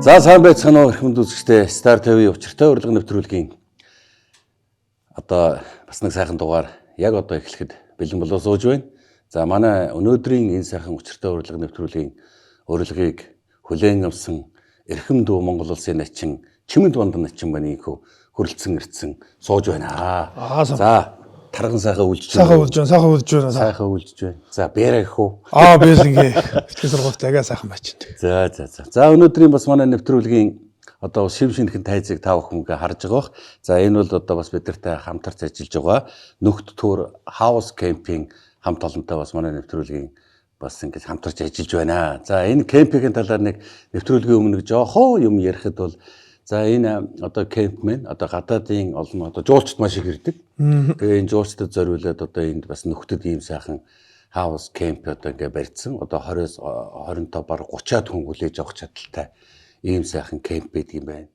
За сайн байцгаана уу эрхэм үзэгчдээ. Star TV учиртай урилга нэвтрүүлгийн одоо бас нэг сайхан дугаар яг одоо эхлэхэд бэлэн болоо сууж байна. За манай өнөөдрийн энэ сайхан учиртай урилга нэвтрүүлгийн урилгыг хүлээн авсан эрхэм дүү Монгол улсын начин Чимэнд Бандан начин маань инхүү хүрэлцэн ирсэн сууж байна. За тарган сайхан үлжиж байна. Сайхан үлж байна. Сайхан үлж байна. Сайхан үлжиж байна. За бэрэ гэх үү? Аа бэлэнгээ. Итгэл сургуульд аяга сайхан байж байна. За за за. За өнөөдрийн бас манай нэвтрүүлгийн одоо шив шинэхэн тайзыг та бүхэн харж байгаа бох. За энэ бол одоо бас бидэртэй хамтарч ажиллаж байгаа Нүхт Тур House Camping хамт олонтой бас манай нэвтрүүлгийн бас ингэж хамтарч ажиллаж байна. За энэ кемпингийн талаар нэг нэвтрүүлгийн өмнө нэг жоохон юм ярихад бол за энэ одоо кемп мэн одоо гадаадын олон одоо жуулчд маш их ирдэг. Тэгээ энэ жуулчдад зориулаад одоо энд бас нөхдөд ийм сайхан house camp одоо ингээ барьсан. Одоо 20-оос 25 бар 30-аад хүн хүлээж авах чадaltaй ийм сайхан кемп байдаг юм байна.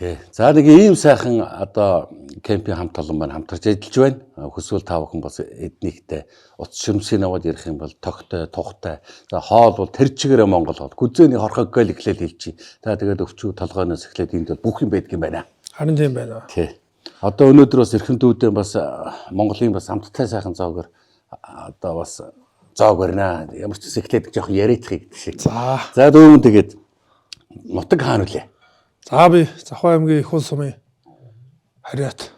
Тий. За нэг ийм сайхан одоо кемпинг хамт олон маань хамтарч ажиллаж байна. Хүсвэл та бүхэн бас эднийхтэй утас ширмсийг аваад ярих юм бол тогтой, тухтай. За хоол бол тэр чигээрээ Монгол хоол. Гүзээний хорхог гээл эхлээл хэлчихье. За тэгээд өвчүү толгойноос эхлээд энд бол бүх юм байдаг юм байна. Харин тийм байна. Тий. Одоо өнөөдөр бас эрхэм дүүдээ бас Монголын бас амттай сайхан зоогоор одоо бас зоог барина. Ямар ч зүйл эхлээд жоох яриадах гэдэг шиг. За. За дүүмэн тэгээд нутаг хаана үлээ? За би Завхаа аймгийн Их хул сумын хариат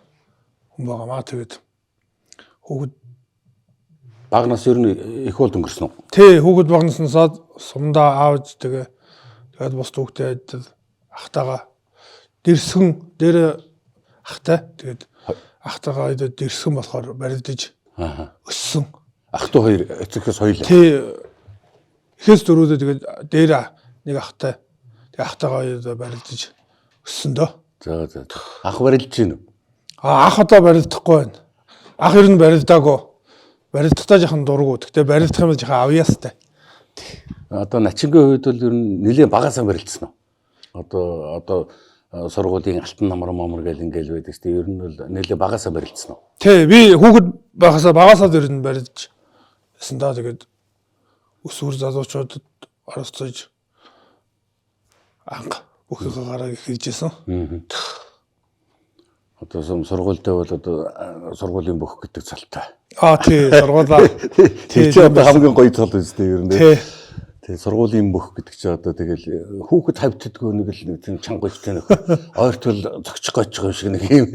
хүн байгаамаа. Тэгээд хүүхэд багнаас ер нь их хулд өнгөрсөн үү? Тий, хүүхэд багнаас нь сумдаа аавж тэгээ тэгээд бус хүүхдээ адил ахтайгаа дэрсгэн дээр ахтай тэгээд ахтайгаа дэрсгэн болохоор барилдаж өссөн. Ах トゥ хоёр эцэгхээс хоёулаа. Тий, эхээс дөрүүдээ тэгээд дээр нэг ахтай тэгээд ахтайгаа барилдаж өссөн дөө. За за. Ах барилдаж гин үү? А ах одоо барилдахгүй байна. Ах ер нь барилдаагүй. Барилдахдаа жоохон дургу. Гэхдээ барилдах юм бол жоохон авьяастай. Одоо начингийн хувьд бол ер нь нэлээд багасаа барилдсан уу? Одоо сургуулийн алтан намар мамар гэл ингээл байдаг шүү дээ. Ер нь бол нэлээд багасаа барилдсан уу? Тий, би хүүхэд байхасаа багасаа ер нь барилдаж байсан даа. Тэгээд өсвөр залуучуудад оролцож анх бүхийнхээ гарааг эхэлжсэн. Одоо сургуультай бол одоо сургуулийн бүх гэдэг цалтай. Аа тий, сургуулаа. Тий, чи одоо хамгийн гоё цол үстэй ер нь. Тий. Тий, сургуулийн бүх гэдэг чи одоо тэгэл хүүхэд хавьтдаггүй нэг л нэг тийм чанга гоётой нөх. Ойртол зогчих гочих юм шиг нэг юм.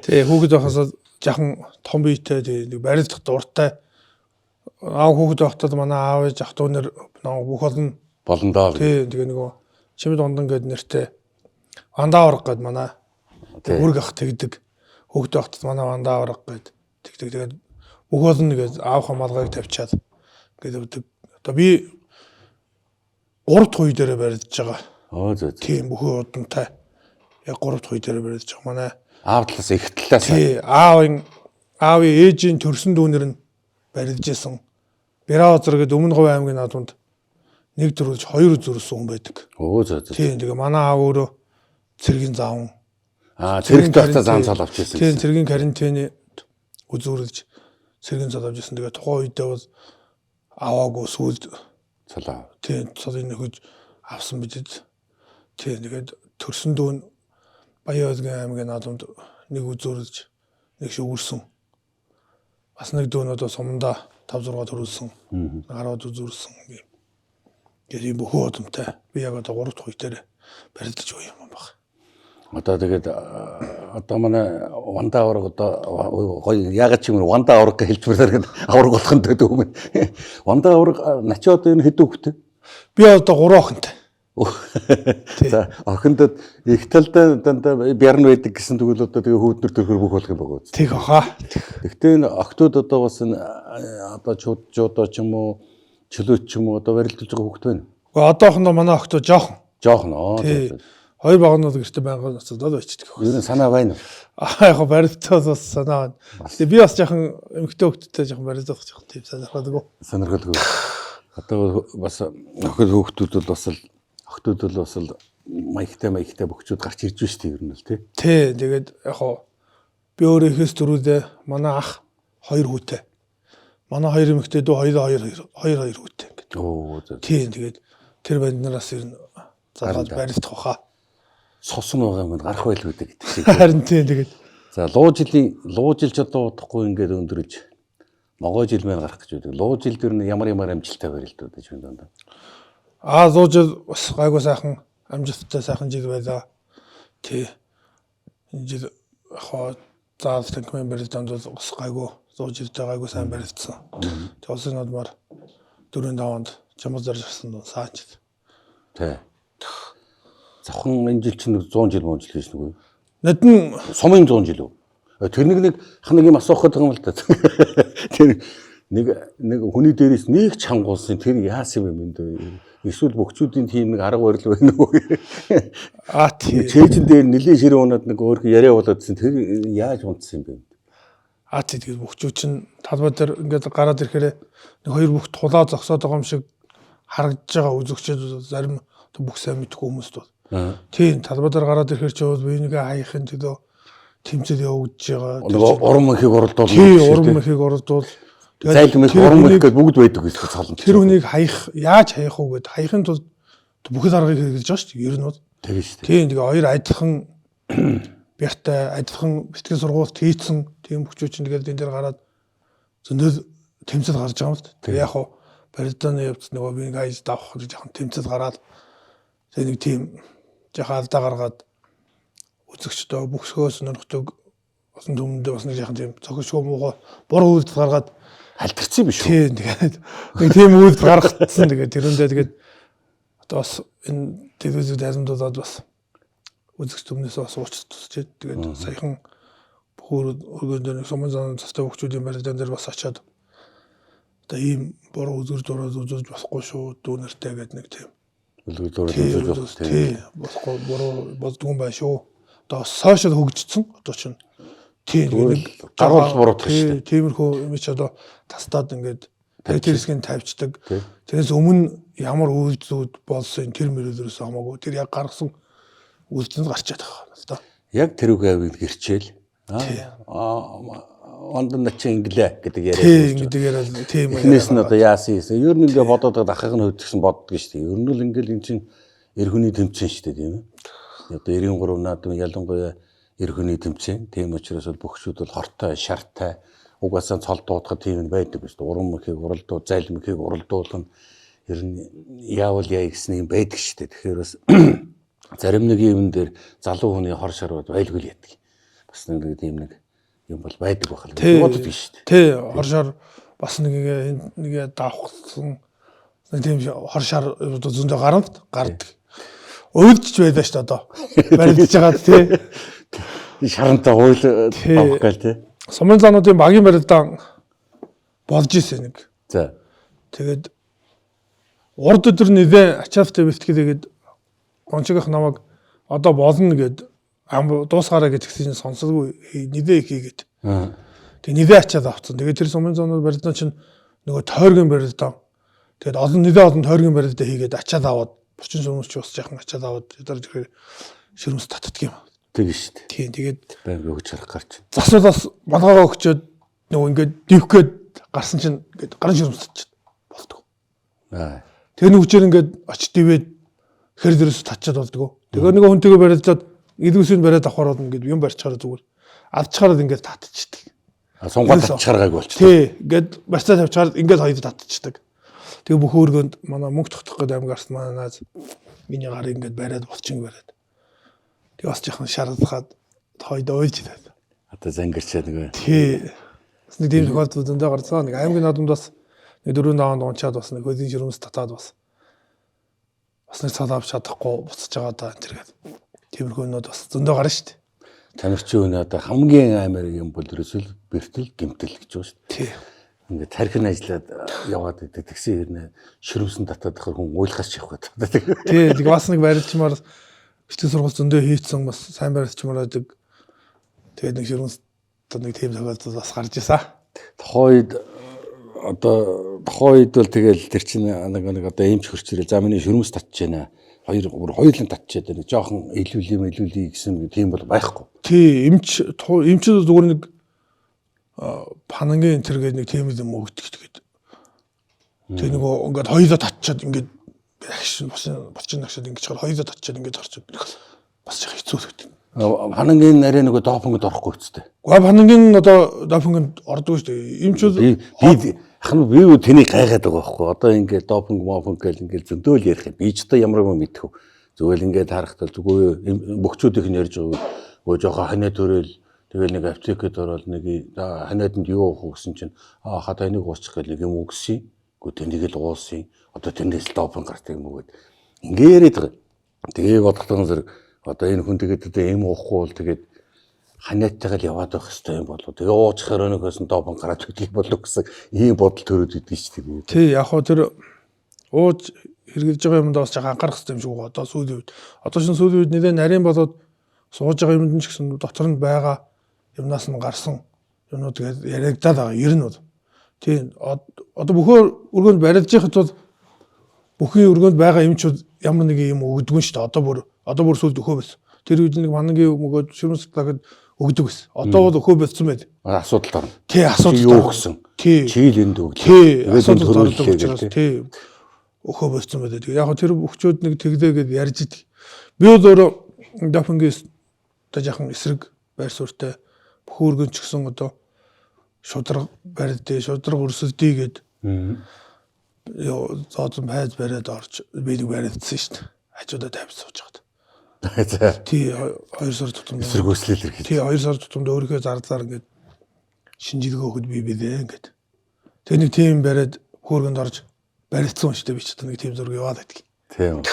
Тий, хүүхэд байхасаа жахан том биетэй тий, нэг барилдах дуртай. Аав хүүхэд байхдаа манай аав ээж ах トゥ нар бүх олон болондоо. Тий, тэгээ нөгөө Чимэд Ундан гээд нэртэй Вандаа авраг гээд манай бүрэг ах тэгдэг. Хүүхэд байхдаа манай Вандаа авраг гээд тэгдэг. Тэгээд бүх олон нэгээд аав хамаалгыг тавьчаад гээд өгдөг. Одоо би 3 дахь үе дээрээ барилдаж байгаа. Оо зөө. Тийм бүхэн удамтай. Яг 3 дахь үе дээрээ барилдаж байгаа. Манай аав талаас их талаас. Тий, аавын ээжийн төрсөн дүүнэр нь барилж исэн. Бираозар гээд Өмнө Говь аймгийн наадманд нэг төрүүлж хоёр зүрсэн хүн байдаг. Өө зөө зөө. Тийм тэгээ манай аав өөрөө цэргийн заавн. Аа цэрэгт байхдаа зам цол авч ирсэн. Тийм цэргийн карантины үзүүрлж цэргийн цол авч ирсэн. Тэгээ тухайн үедээ бол аваагүй сүүлд цол ав. Тийм цолыг нөхөж авсан бидэд. Тийм тэгээд төрсөн дүүн Баян аймгийн наадамд нэг үзүүрлж нэг шүгүрсэн. Бас нэг дүүн одоо сумдаа 5 6 төрүүлсэн. 10 үзүүрсэн юм. Тэгээд ийм бүхэн удамтай. Би яг одоо 3 дахь үе дээр барилдаж байгаа юм баг. Одоо тэгээд Одоо манай Ванда авраг одоо гоё ягаад ч юм Ванда авраг гэж хэлжмээр гэдэг авраг болох нь гэдэг юм. Ванда авраг начи одоо энэ хэдэн хүүхдээ? Би одоо 3 охинтой. За охиндод их талдаа дандаа бярн байдаг гэсэн тэгвэл одоо тэгээ хүүднэр төрхөр бүх болох юм байгаа үст. Тэг хаа. Гэхдээ энэ охтууд одоо бас энэ одоо чууд жуудаа ч юм уу чөлөөч ч юм уу одоо барилдуулж байгаа хүүхд байна. Гэхдээ одоохондоо манай охтууд жоохон. Жоохон оо. Хоёр багнууд гэрте байнга ноцолдоод байчдаг. Ер нь санаа байна уу? Аа яг барилдаад бас санаа байна. Тэгээ би бас жоохон эмэгтэй хүүхдтэй жоохон барилдах жоохон тийм сонирхолгүй. Сонирхолгүй. Одоо бас охид хүүхдүүд бол бас л охтууд бол бас л маягтай бөхчүүд гарч ирж байна шүү дээ ер нь л тий. Тий, тэгээд яг хоо би өөрөө ихээс дөрүүдээ манай ах хоёр хүүтэй. Манай хоёр эмэгтэй дүү хоёр хоёр хоёр хоёр хүүтэй ингээд. Оо. Тий, тэгээд тэр банднараас ер нь залгаад барилдах баха. Цус нь байгаа юм гарах байлгүй дээ гэдэг шиг. Харин тий, тэгээд за луу жилч одоо удахгүй ингээд өндөрлж могой жил мэн гарах гэж байдаг. Луу жил дэр нь ямар ямар амжилттай барилдууд гэж байна даа. Аа луу жил бас гайгүй сайхан амжилттай сайхан жил байлаа. Тий. Энэ жил хоо заал танхимын барилдаанд бол бас гайгүй луу жилдээ гайгүй сайн барилдсан. Тэг улсын наадмаар 4-5 онд чамбал зарж авсан дун саач. Тий. Завхан энэ жил чинь 100 жил мөн жил хийж нүггүй. Нодон сумын 100 жил үү? Тэр нэг ханаг юм асуух гэдэг юм л та. Тэр нэг хүний дээрээс нэг чангуулсан тэр яасан юм бэ? Эсвэл бөхчүүдийн тийм нэг арга барил байна уу? Аа тий. Чэйжэн дээр нэлийн ширээ унаад нэг өөр яриа болоодсэн тэр яаж унтсан юм бэ? Аа тий, тэгээд бөхчүүд чинь талбай дээр ингээд гараад ирэхээр нэг хоёр бүх тулаа зогсоод байгаа юм шиг харагдаж байгаа үзэгчид зарим бүх сайн мэдхгүй хүмүүст бол. Тийм, талбай дээр гараад ирэхээр чи бол биенийгээ хаяхын төлөө тэмцэл явагдаж байгаа. Нөгөө урам ихийг уралдуул. Тийм, урам ихийг уралдуул. Зайлм их урам их гэж бүгд байдаг гэсэн цолон. Тэр хүнийг хаях, яаж хаях уу гэд хаяхын тулд бүх аргыг хэрэглэж байгаа шүү дээ. Ер нь бол. Тийм шүү дээ. Тийм, тэгээ хоёр адилхан бяртай, адилхан бэлтгэл сургуульд хийцэн тийм хүчүүд чинь тэгээд энэ дээр гараад зөндөл тэмцэл гарч байгаа юм л. Тэгээ яг хуу барилдааны явц нөгөө би нэг хайж давах гэж жоохон тэмцэл гараад тэгээ нэг тийм жоохон алдаа гаргаад үзэгчдөө бүхсгөө сонирхдаг олон түмэндээ бас нэг жоохон тийм зохисгүй муугаа буруу үйлдэл гаргаад халтарсан юм биш үү? Тийм, тэгээд нэг тийм үйлдэл гаргацсан. Тэгээд тэрэндээ тэгээд одоо бас энэ телевизүүд айлмдуулаад бас үзэгч түмнээс бас уучлалт тусч тэгээд саяхан бүх өргөн дээр сумын зан цастай хөгжүүдийн барилдаан дээр бас очиад одоо ийм буруу үзгэр зураад үзүүлж болохгүй шүү дүү нартай гэдэг нэг тийм үлгэр дураад үзүүлж болохгүй тийм болохгүй буруу болдгүй юм байна шүү. Одоо сошиал хөгжсөн одоо чинь тийм нэг гаруул буруутгах шүү дээ. Тиймэрхүү юм чи одоо тастаад ингээд тэр хэсгийг тавьчихдаг. Тэрнээс өмнө ямар үйлдэлүүд болсон тэр мөрөлөөс хамаагүй тэр яг гаргасан үйлдэл нь гарчаад байгаа юм л да. Яг тэрүүгээ авиг гэрчээл. Аа онд нь чи инглээ гэдэг яриа. Тийм гэдэг яриа тийм. Эхнээс нь одоо яасан юм. Ер нь ингээ бодоод ахыг нь хувьд гэсэн боддог шүү дээ. Ер нь л ингээл эн чинь эр хүний тэмцээн шүү дээ, тийм ээ. Одоо 93 наадам ялангуяа эр хүний тэмцээн. Тийм учраас бол бөхчүүд бол хортой, шартай, угаасаа цол дуудахад тийм юм байдаг шүү дээ. Урам мөхийг уралдуу, зайл мөхийг уралдуулна. Ер нь яавал яа гэсэн юм байдаг шүү дээ. Тэгэхээр бас зарим нэг юм дээр залуу хүний хор шар байлгүй л яддаг. Бас нэг тийм нэг юм бол байдаг байх л боддог шүү дээ. Тий, хор шар бас нэг нэг давхсан нэг тийм хор шар зөндөө гарамт гардаг. Уйлдч байлаа шүү дээ одоо. Барилдаж байгаа тий. Шарантай уйл авах гээл тий. Сумын заануудын багийн барилдаан болж исэн нэг. За. Тэгээд урд өдөр нэлээ ачаалттай бэлтгэлээгээд гончигийнх намайг одоо болно гэд дуусгаарай гэж тэгсэн чинь сонсолгүй нэлээ их хийгээд. Тэгээ нэлээ ачаал авцсан. Тэгээд тэр сумын зоонууд барилдаан чинь нөгөө тойргийн барилдаан. Тэгээд олон нэлээ олон тойргийн барилдаа хийгээд ачаал аваад булчин сүмс ч бас жаахан ачаал аваад дараа тэгэхээр ширмс татдаг юм. Тэг шүү дээ. Тийм тэгээд байнга өгч харах гарч. Засуулаас малгайгаа өгчөөд нөгөө ингээд дивх гээд гарсан чинь ингээд гарын ширмс татчих болдгоо. Аа. Тэр нэг хүчээр ингээд очиж дивээд хэр дээрээс татчаад болдгоо. Тэгээ нөгөө хүнтэйгээ барилдаад эдгүсийг бариад авахар бол ингээд юм барьчаараа зүгээр авчхаараа ингээд татчихдаг. Сунгаа татчихаар гайг болчихсон. Тий, ингээд барьцаа тавьчаар ингээд хоёул татчихдаг. Тэгээ бүх өргөнд манай мөнгө тогтох гэдэг аймаг гарсан манай нааз миний гарыг ингээд бариад булчин бариад. Тэгээ бас жоохон шаардлагаад Хойд уйлж идэв. Одоо зангирчаа нөгөө. Тий. Бас нэг тийм тохиолдол зөндөө гарсан. Нэг аймгийн наадамд бас нэг 4 даваанд унчаад бас нэг хөлийн ширмэс татаад бас нэг цал авч чадахгүй буцаж байгаа даа энэ төр гэдэг. Тиймэрхүү юмнууд бас зөндөө гарна шүү дээ. Тамирчин хүн одоо хамгийн амар юм бол ерөөсөө л бэртэл гэмтэл гэж байна шүү дээ. Тий. Ингээд тархин ажиллаад яваад идэг. Тэгсэн хэрнээ ширвсэн татаад тахаар хүн уйлахаас ч явах гэдэг. Тий, нэг бас нэг барилчмаар хичээл сургалт зөндөө хийцэн бас сайн барилчмаар байдаг. Тэгээд нэг ширвэн одоо нэг тийм тохиолдол бас гарч ирсэн. Тухайн үед одоо тухайн үед бол тэгэл тэр чинь нэг одоо эмч хөрч ирэл. За миний ширвэс татж байна. Хоёр бүр хоёулан татчиад байна. Жохон илүүл юм илүүлье гэсэн тийм бол байхгүй. Тий, эмч эмч зүгээр нэг панангийн энэ төр гээд нэг тийм юм өгдөг тэгээд. Тэг нөгөө ингээд хоёулаа татчаад ингээд агш бочин агшаад ингэж чаар хоёулаа татчаад ингээд гарчаад бас их хэцүү гэдэг. Панангийн нарийн нөгөө допингд орохгүй үсттэй. Гэхдээ панангийн одоо допингд ордог шүү дээ. Эмч бол Би ах нь би юу тэнийг гайхаад байгаа байхгүй. Одоо ингээд допинг мопинг гэл ингээд зөндөөл ярих юм. Би ч одоо ямар юм мэдэх вэ? Зүгээр л ингээд харахад л зүгээр бөхчүүдийнх нь ярьж байгаа. Өө жоохон ханиа төрөөл тэгэл нэг аптекэд ороод нэг ханиаданд юу уух вэ гэсэн чинь аа хата энийг уучих гэл нэг юм өгсөн. Гэхдээ тэнийг л уусан. Одоо тэрнээс л допинг гардаг юм уу гэд. Ингээ яриад байгаа. Тэгээ бодохдоо зэрэг одоо энэ хүн тэгээд одоо эм уухгүй бол тэгээд ханиадтайгаа л яваад байх хэрэгтэй юм болов. Тэгээ уучхаар өнөөхөөс нь допинг гараад өгдөг болов гэсэн ийм бодол төрөөд идэв шүү дээ. Тий, яг хоо тэр ууж хэрэглэж байгаа юмдаа бас жаахан анхаарах хэрэгтэй юм шиг байгаа. Одоо сүүлийн үед. Одоо шинэ сүүлийн үед нэлээд нарийн болоод сууж байгаа юмд нь ч гэсэн дотор нь байгаа юмнаас нь гарсан юмнууд тэгээд яригадаад байгаа. Ер нь бол. Тий, одоо бүхөө өргөнд барилж яхад бол бүхний өргөнд байгаа юмчуд ямар нэг юм өгдөггүй шүү дээ. Одоо бүр сүүлд өхөө байсан. Тэр үед нэг манангийн юм өгөөд ширмэс татаад өгдөг байсан. Одоо бол өхөө болсон байд. Асуудалд орно. Тий, асуудал юу өгсөн? Тий. Чийл энд өглөө. Тий, асуудал ордог учраас тий өхөө болсон байдаг. Яг тэр өвчүүд нэг тэглээ гэд ярьж идэг. Би бол өөрөө допингээс одоо жаахан эсрэг байр суурьтай бүх өргөн ч гэсэн одоо шудраг барьдээ, шудраг өрсөлдөе гэд зоозон хайз бариад орж би нэг барилдсан шүү дээ. Хажуудаа тавьж сууж байгаад. За. Тий, 2 сар тутамд Эсрэг өслөл хэрэг. Тий, 2 сар тутамд өөрийнхөө зардлаар ингээд шинжилгээ өгөхөд би билээ ингээд. Тэр нэг тийм бариад хөөргөнд орж барилцсан шүү дээ би ч одоо нэг тийм зураг яваад байдаг. Тийм.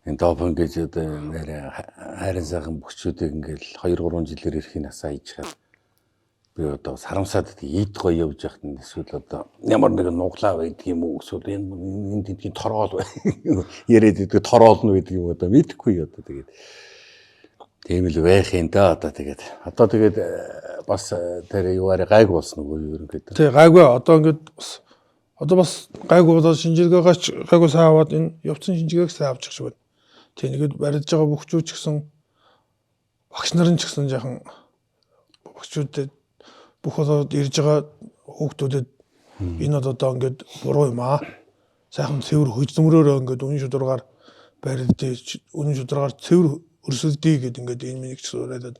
Энэ допинг гэж одоо нэрээ хайрын сайхан бөхчүүдийг ингээл 2 3 жилээр ирэхийг насаа хийж хаад би одоо сарамсаад идэх ид гоё явж яхад нь эсвэл одоо ямар нэгэн нуглаа байдаг юм уу эсвэл энэ тэдгийн тороол яриад идэг тороол нь байдаг юм одоо мэдэхгүй одоо тэгээд тийм л байх юм да одоо тэгээд одоо тэгээд бас тэр юуаараа гайг болсон уу ерөнхийдөө. Тий, гайгүй одоо ингээд бас одоо бас гайгүй болоод шинжилгээгаач гайгүй сайн аваад энэ явцсан шинжилгээг сайн авчих шиг байна. Тий, нэгэд барилж байгаа бөхчүүд ч гэсэн багш нар нь ч гэсэн жаахан бөхчүүдэд бүх болоод ирж байгаа хүүхдүүдэд энэ бол одоо ингээд буруу юм аа. Сайхан цэвэр хөдөлмөрөөрөө ингээд үнэн шударгаар барилдээ, үнэн шударгаар цэвэр өрсөлдөе гэд ингээд энэ миний ч суурайлаад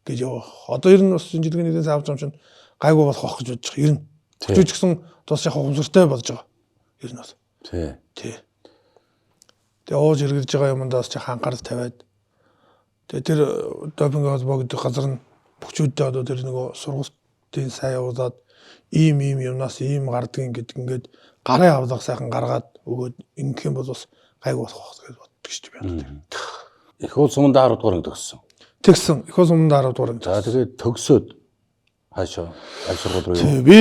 гэж явах. Одоо ер нь бас шинжилгээ нэгэн сайн авч байгаа юм чинь гайгүй болох байх гэж бодож байгаа. Ер нь бөхчүүд ч гэсэн тус яг ухамсартай болж байгаа. Ер нь бол. Тий. Тий. Тэгээ ууж хэрэглэж байгаа юмдаа бас жаахан анхаарал тавиад тэгээ тэр допинг холбоо гэдэг газар нь бөхчүүддээ одоо тэр нөгөө сургалтын сайн явуулаад ийм ийм юмнаас ийм гардгийн гэдэг ингээд гарын авлага сайхан гаргаад өгөөд ингэх юм бол бас гайгүй болох байх гэж боддог шүү дээ би. Их уул суманд 10 дугаар анги төгссөн. Тэгсэн. Их уул суманд 10 дугаар анги. За тэгээд төгсөөд хаашаа аль сургууль руу яваа? Би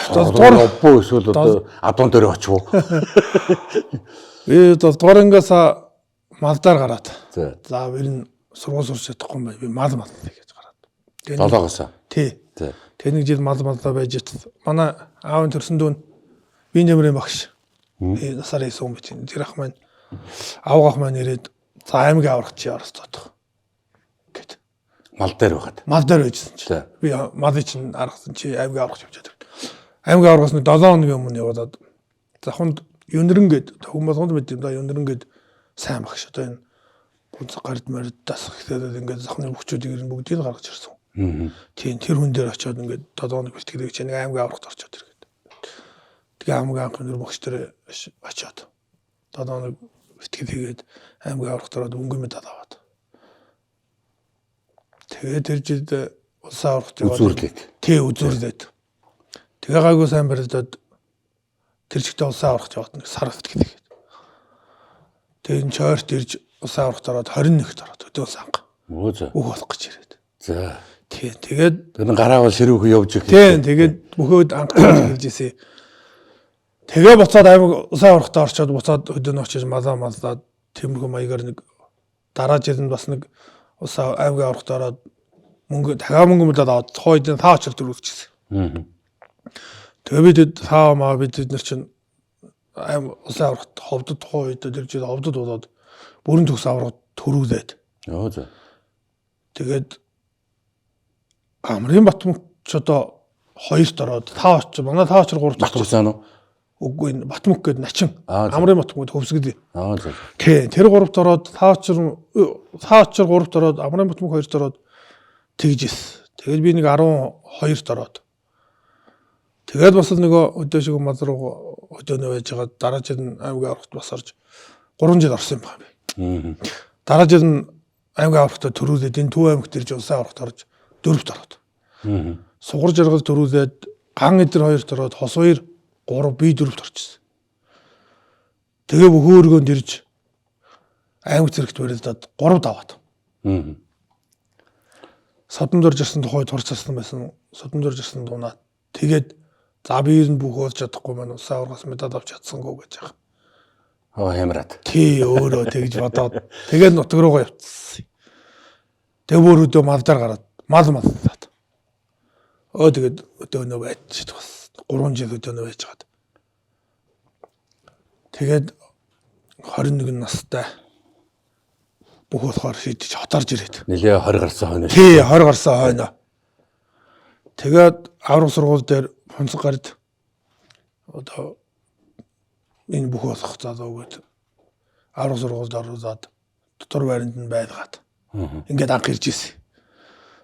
7 дугаар явбуу эсвэл одоо адуун дээр очих уу? Би 7 дугаар ангиас малдаар гараад. За. За ер нь сургууль сурч чадахгүй юм байна. Би мал мал гэж гараад. 7-оос. Тий. За. Тэр нэг жил мал малдаа байж ит. Манай аавын төрсөн дүүн биеийн нэмрийн багш. Насаар хийсэн юм би чинь. Тэр ах маань авгаах маань ирээд за аймгийн аврах чи оролцоодох гэд. Мал дээр байхад. Мал дээр байжсэн чи. Би малыг чинь аргасан чи аймгийн аврах явж байгаа. Аймгийн аврахаас нэг 7 хоногийн өмнө явуулаад завханд Юнрэн гэд хүн болгонд мэд юм да Юнрэн гэд сайн багш одоо энэ бунц гард мордаас ихтэй ингээд завхны бөхчүүдийг ер нь бүгдийг гаргаж ирсэн. Тийм тэр хүн дээр очиод ингээд 7 хоног бэлтгэлээ чи нэг аймгийн аврахт орчод иргээд. Тэгээ аймгийн анх өнөр багш дээр очиод 7 хоног бэлтгэл хийгээд аймгийн аврахт ороод өнгөн медаль аваад. Тэгээ тэр жил улсын аваргад яваад Үзүүрлээд. Тий, үзүүрлээд. Тэгээ гайгүй сайн барилдаад тэр чигтээ улсын аваргад яваад нэг сар гэдэг. Тэгээ энэ чойрт ирж улсын аваргад ороод 21-т ороод өдөө санга. Өө за. Бүх болох гэж ирээд. За. Тий, тэгээд Тэр нь гараа бол ширүүхэн явж их. тий, тэгээд бөхөөд анх хэлж ирсэн. Тэгээ буцаад аймаг улсын аваргад орчоод буцаад хөдөөнө очиж малаа маллаад тиймэрхүү маягаар нэг дараа жил нь бас нэг улсын аймгийн аваргад ороод мөнгө дахиад мөнгө мөлөд аваад тухайн үед таа очир дөрүүлчихсэн. Тэгээ бид таа маа бид нар чинь аим улсын аваргад ховдод тухайн үед тэр жил ховдод болоод бүрэн төгс аваргад төрүүлээд Өө за. тэгээд Амрын Батмөнч одоо хоёрт ороод таа очир манай таа очир гуравт Бат гусан уу? Үгүй энэ Батмөнх гээд начин Аа, за. Амрын Батмөнх хөвсгөл. Аа за. Тий, тэр гуравт ороод таа очир гуравт ороод Амрын Батмөнх хоёрт ороод тэгж ирсэн. Тэгээд би нэг 12-т ороод. Тэгээд бас л нөгөө өдөө шиг мал руу өдөөнөө байж байгаа дараа жил нь аймгийн аврагт бас орж 3 жил орсон юм байна би. Дараа жил нь аймгийн аврагтаа төрүүлээд энэ Төв аймагт ирж улсын аврагт орж дөрөвт ороод. Сугар жаргал төрүүлээд ган эдэр хоёрт ороод хос хоёр 3 би дөрөвт орчихсон. Тэгээ бүхөө өргөөнд ирж аймаг зэрэгт барилдаад 3 даваад. Содон дөрж ирсэн тухай турч ирсэн байсан. Содон дөрж ирсэн дунаа. Тэгээд за би ер нь бүх болж чадахгүй маань улсын аваргаас медаль авч чадсангүй гэж яах. Аа хямраад. Тий өөрөө тэгж бодоод тэгээд нутаг руугаа явцсан. Тэгээ бүр өдөө мал дээр гараад мал маллаад. Өө тэгээд өдөөнөө байж бас 3 жил өдөөнөө байж гад. Тэгээд 21 настай бүх болохоор шийдэж хотарж ирээд. Нилээ 20 гарсан хойно. Тий, 20 гарсан хойно. Тэгээд аврах сургууль дээр хунцаг гард одоо энэ бүх болох залуу гээд аврах сургуульд оруулаад дотор байранд нь байлгаад. Ингээд анх ирж ирсэн.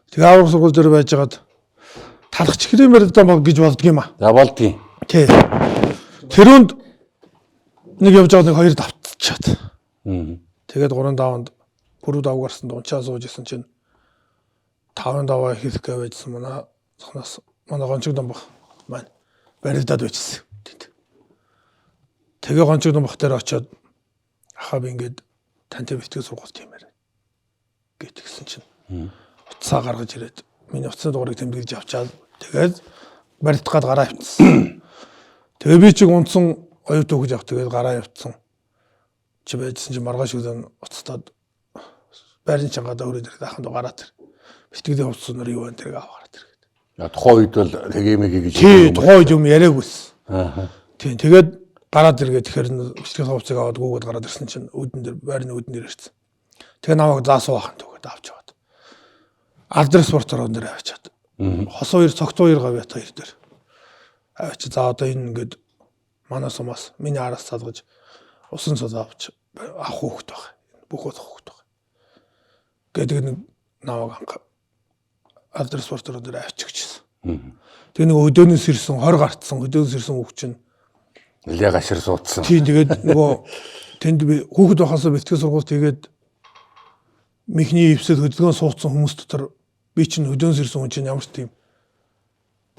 Тэгээ аврах сургууль дээр байжгаад талах чихрийн барилдаа бол гэж болдго юм а. За болдгийн. Тий. Тэрүүнд нэг явж байгаа нэг хоёр давтчихад. Тэгээд 3 даванд пүрүү давг гарсан дунчаа сууж исэн чинь 5 даваа хийх гээ байжсан манай цохноос манай гончиг домбох маань барилдаад байжсэн. Тэнд. Тэгээ гончиг домбох дээр очиод ахаа би ингээд тантай бэлтгэл сургууль тийм яриа гэтгсэн чинь утсаа гаргаж ирээд миний утасны дугаарыг тэмдэглэж авчаад тэгээд барилдах гад гараа явцсан. Тэгээ би чиг унтсан оюут өгж авах тэгээд гараа явцсан. Чи байжсан чи маргааш өглөө уцтаад байрны чангаад өөрөө ирээд ахын дуу гараад ир. Бэлтгэлийн хувцас нар юу вэ тэрийг авах гараад ир гэдэг. Тухайн үед бол тэгэмэг гэж. Тий, тухайн үед юм яриагүйс. Аа. Тий, тэгээд гараад иргээ тэгэхээр бэлтгэлийн хувцсыг аваад гүүгээд гараад ирсэн чинь үүдэн дээр байрны үүдэн дээр ирсэн. Тэгээ намайг заасуу ахын төгөөд авч яваад. Алдар спорт орон дээр авчиад. Хос хоёр цогт хоёр гавьяат хоёр дээр. Авчи за одоо энэ ингээд манай сумаас миний араас салгаж усан цол авч авах хөөхт байх. Бүх болох хөөхт байх. Гэдэг нэг намайг анх алдар спорт орон дээр авчигчсэн. Тэгээ нэг өдөөнөөс ирсэн 20 гарцсан өдөөнөөс ирсэн хүүхд чинь Нилээ гашир суудсан. Тийм тэгээд нөгөө тэнд би хүүхэд байхасаа бэлтгэл сургууль тэгээд михний эвсэл хөдөлгөөн суудсан хүмүүс дотор би чинь хөдөөнс ирсэн хүн чинь ямар ч тийм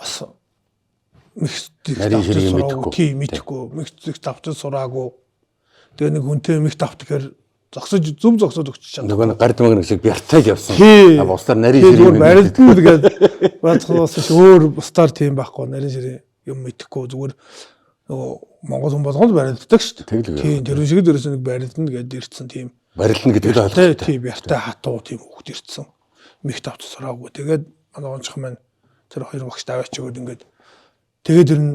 бас мих Нарийн ширийг мэдэхгүй. Тийм мэдэхгүй. Мих зэг давтаж сураагүй. Тэгээ нэг хүнтэй мих давтахаар зогсож зүв зогсоод өгч чадсан. Нөгөө нэг гард маг нэг шиг бяртайг явсан. Тий. А бусдаар нарийн Тийм ширийг зүгээр барилдана тэгээд баацхаас биш өөр бусдаар тийм байхгүй нарийн ширээ юм мэдэхгүй зүгээр нөгөө Монгол хүн болгон л барилддаг шүү дээ. Тэглэг. Тийм тэр шиг л ерөөсөө нэг барилдана гэдээ ирсэн тийм. Барилна гэдэг л Тэ ойлголттой. тийм яртай хатуу тийм хүүхд ирсэн. Мих тавц сураагүй. Тэгээд манай гончих маань тэр хоёр багш даваач өгөөд ингээд тэгээд ер нь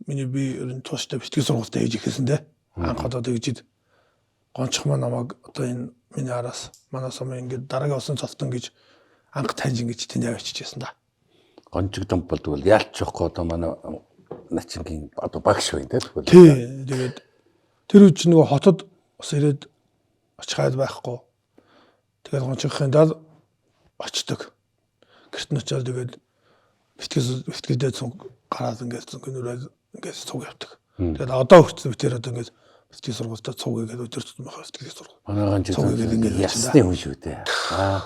миний би ер нь тууштай бэлтгэл сургуультай хийж эхэлсэн те. Анх одоо тэгжид гончих маань намайг одоо энэ миний араас манай сум ингээд дараагийн усан цолтон гэж анх таньж ингэж тэнд авчижсэн да. Гончиг домб болдог бол яалч явахгүй одоо манай начингийн одоо багш байна те тэгвэл. Тий тэгээд тэр үе чинь нөгөө хотод бас ирээд очих айл байхгүй. Тэгээд гончихын дал очдөг. Гэрт нь очиод тэгээд бэлтгэлдээ цуг гараад ингээд цуг нүрээд ингээд цуг явдаг. Тэгээд одоо хүртэл би тэр одоо ингээд бэлтгэл сургуультай цуг ингээд өдөр тутмын бэлтгэл сургууль. Манай гончиг Цуг игээд ингээд ясны хүн шүү дээ. Аа.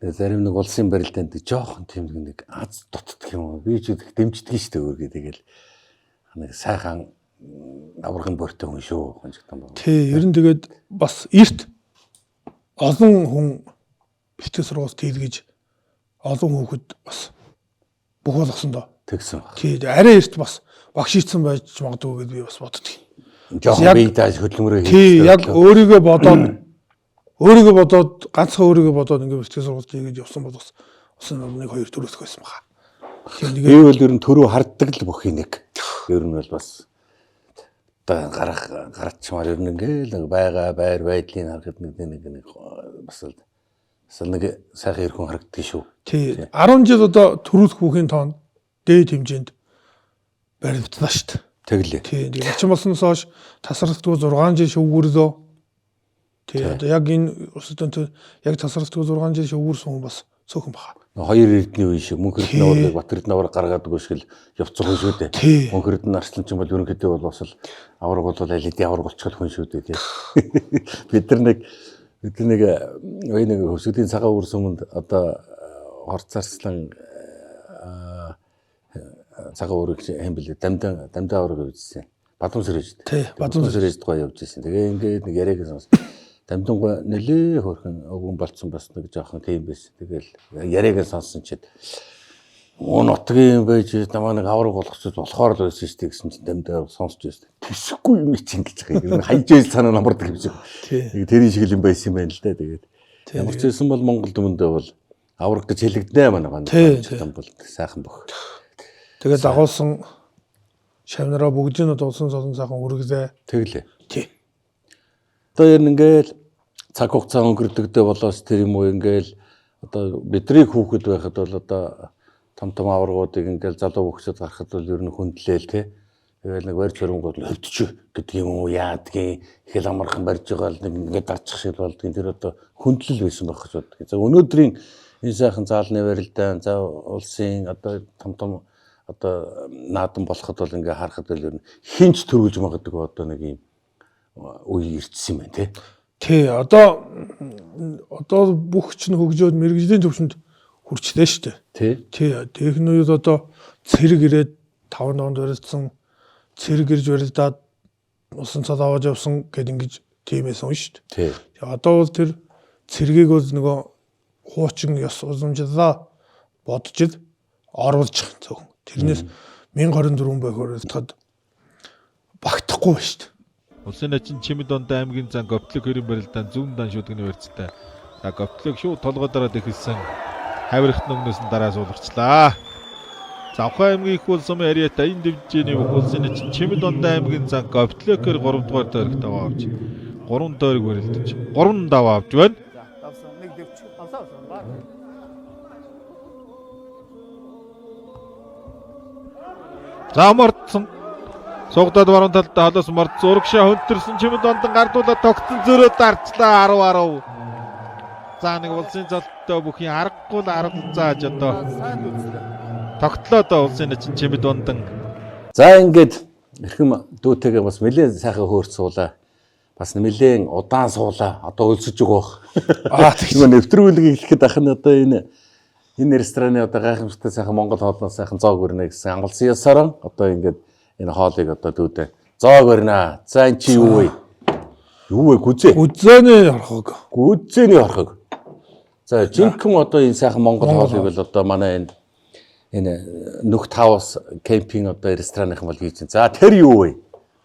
Тэгээ зарим нэг улсын барилдаанд жоохон тийм нэг аз дутдаг юм уу. Би ч их дэмждэг шүү дээ өөргөө тэгэл нэг сайхан аваргын бортой хүн шүү хонжигтан баг. Тий, ер нь тэгээд бас эрт олон хүн бэлтгэл сургуульд хийлгэж олон хүүхэд бас бүх болгосон доо. Тэгсэн баг. Тий, арай эрт бас багш ийцэн байж магадгүй гэж би бас боддог. Жоохон бие дааж хөдөлмөрөө Тий, яг өөрийгөө бодоод өөрийгөө бодоод ганцхан өөрийгөө бодоод ингээд бэлтгэл сургуульд хийгээд явсан бол бас бас 1 2 4 байсан баха. Тийм Би тэгээд бол ер нь төрөө харддаг л бүх нэг. Ер нь бол бас одоо гарах гарчмаар ер нь ингээл нэг байгаа байр байдлыг харахад нэг нэг нэг бас л бас л нэг сайхан эрхэн харагддаг шүү. тий 10 жил одоо төрүүлэх хүүхийн тоонд дээд хэмжээнд барилдлаа шүү дээ. Тэглээ. Тий, тэгээд начин болсноос хойш тасралтгүй 6 жил шөвгөрлөө. Тий, одоо яг энэ өрсөлдөөнтэй яг тасралтгүй 6 жил шөвгөрсөн хүн бас цөөхөн баха. Хоёр эрдний үе шиг мөнх эрдэнэ аваргыг Бат эрдэнэ аварга гаргаад өгөх шиг л явцсан хүн шүү дээ. Тий. Мөнх эрдэнэ арслан ч юм бол ерөнхийдөө бол бас л аварга бол аль хэдийн аварга болчиход хүн шүү дээ тий. Бид нар нэг бид нар нэг үе нэг хөвсгөлийн цагаан үрс өмнөд одоо хорцарслан цагаан үрэг хэм бэлээ дамдан дамдаа аварга явжсэн. Бадам сэрэж. Тий, Бадам сэрэж гоё явж ирсэн. Тэгээ ингээд нэг яриаг сонс. Дамдангой нэлээ хөөрхөн өвгөн болцсон бас нэг жоохон тийм байсан. Тэгэл яриаг сонссон чинь Оо нутгийн юм байж намаа нэг авраг болгоцод болохоор л байсан шүү дээ гэсэн чинь дамдаа сонсч байсан. Тэсэхгүй юм чинь гэж байгаа. Хайж байл санаа намардаг юм шиг. Тий. Нэг тэрийн шиг л юм байсан юм байна л да. Тэгээд ямар ч байсан бол Монгол дүмэндээ бол авраг гэж хэлэгдэнэ манай ганд. Тий, тий. Бол сайхан бөх. Тэгээд дагуулсан шавнараа бүгдийг нь дуулсан золон сайхан үргэлээ. Тэглээ. Тий. Одоо ер нь ингээл цаг хугацаа өнгөрдөгдөө болоос тэр юм уу ингээл одоо бидний хүүхэд байхад бол одоо том том аваргуудыг ингээл залуу хүүхчүүд гарахад бол ер нь хүндлээл те. Тэгэл нэг барьж хөрөнгө бол хөвдөж гэдэг юм уу яадгийн ихэл амархан барьж байгаа л нэг ингээд дарчих шиг болдгийн тэр одоо хүндлэл байсан байх гэж боддог. За өнөөдрийн энэ сайхан заалны барилдаан за улсын одоо том том одоо наадам болоход бол ингээ харахад бол ер нь хинч төрүүлж магадгүй одоо нэг юм үе ирчихсэн юм байна те. Тий, одоо одоо бүх чинь хөгжөөд мэрэгжлийн төвшөнд хүрчлээ шүү дээ. Тий. Тий, техник үед одоо цэрэг ирээд 5 донд барилдсан, цэрэг ирж барилдаад усан цал аваад явсан гэд ингэж тиймээс хүн шүү дээ. Тий. Тэгээ одоо бол тэр цэргийг бол нөгөө хуучин ёс уламжлалаа бодож ил оруулж байгаа зөвхөн. Тэрнээс 1024 байх барилдахад багтахгүй байна шүү дээ. Улсын начин Чимэд онд аймгийн зан Говьтлог хэрийн барилдаан зүүн дан шүдгний барьцтай. За Говьтлог шууд толгой дараад эхэлсэн. Хавирхт нүгнээс нь дараа суулгачлаа. Завхаа аймгийн их улсын Ариата энэ дивжээний бүх улсын начин Чимэд онд аймгийн зан Говьтлогоор 3 дугаар тойрогт авч 3 тойрог барилдаж 3 даваа авч байна. За мордсон. Сугадад баруун талд холоос мордсон. Урагшаа хөнтөрсөн Чимэд ондан гардуулаад тогтсон зөрөө дарчлаа 10 10. За нэг улсын золттой бүхийн аргагүй л арга зааж одоо тогтлоо доо улсын начин Чимэд ондан. За ингээд эрхэм дүүтэйгээ бас нэлээд сайхан хөөрч суулаа. Бас нэлээд удаан суулаа. Одоо өлсөж байгаа бох. Аа, тэгч. Нөгөө нэвтрүүлгийг эхлэхэд ах нь одоо энэ энэ рестораны одоо гайхамшигтай сайхан Монгол хоолноос сайхан зоог өрнө гэсэн амгалсан ёсоор одоо ингээд энэ хоолыг одоо дүүдээ зоог өрнө. За эн чи юу вэ? Юу вэ гүзээ? Гүзээний хорхог. Гүзээний хорхог. За жинхэнэ одоо энэ сайхан Монгол Монгол хоолыг бол одоо манай энэ энэ нүхт хаус кемпинг одоо рестораныхан бол хийж байна. За тэр юу вэ?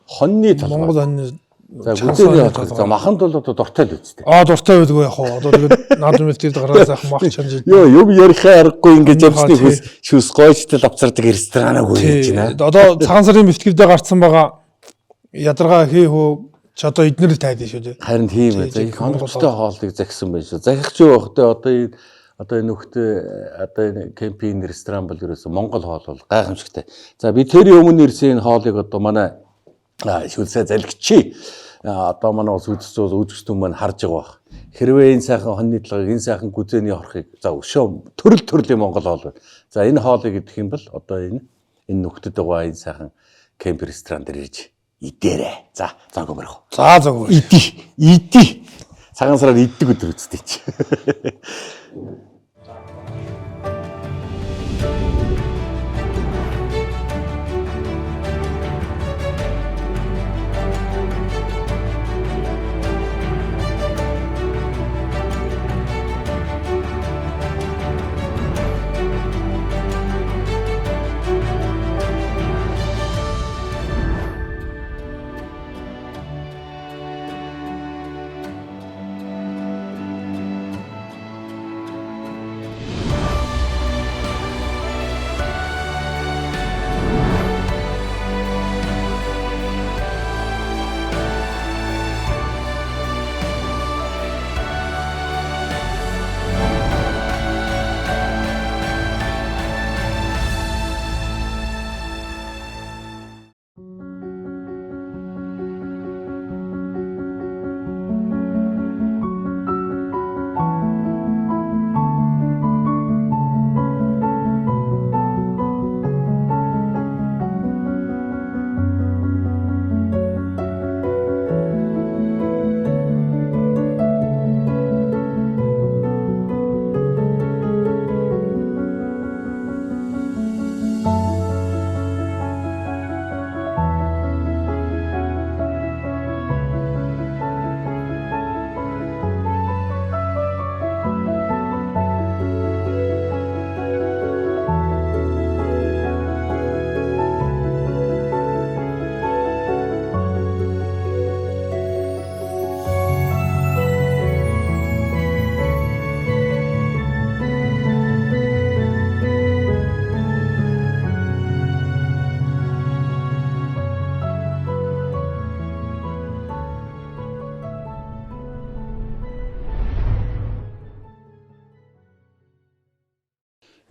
Хоньны толгой. Монгол хоньны За гүзээний хорхог. За маханд бол одоо дуртай л үстэй. Аа дуртай байдгүй яг хоо. Одоо тэгээд наадам мэтгэд гараад сайхан мах чанж. Йоо юм ярихаа аргагүй ингэж явсны Тий. хүс шүс гойчтал авцардаг ресторанаа гэж байна. Одоо цагаан сарын бэлтгэлдээ гарцсан байгаа ядаргаа хий хөө ч одоо эднэр л тайлна шүү дээ. Харин тийм ээ. За Тий, их жинхэнэ Монгол оновчтой хоолыг захисан байх шүү. Захих ч юу байх вэ? Одоо энэ одоо энэ нөхдөд одоо энэ кемпинг ресторан бол ерөөсө Монгол хоол бол гайхамшигтай. За би тэрийн өмнө ирсэн энэ хоолыг одоо манай шүлсээ залгичи. Одоо манай ус үзэгч үзэгчдэн маань харж байгаа бах. Хэрвээ энэ сайхан хоньны талгааг, энэ сайхан гүзээний хорхыг за өшөө төрөл төрлийн Монгол хоол байна. За энэ хоолыг идэх юм бол одоо энэ энэ нөхдөд байгаа энэ сайхан кемп ресторан дээр ирж идээрэй. За зоогоо барих. За зөв. Иди. Иди. Цагаан сараар иддэг өдөр үсттэй чи.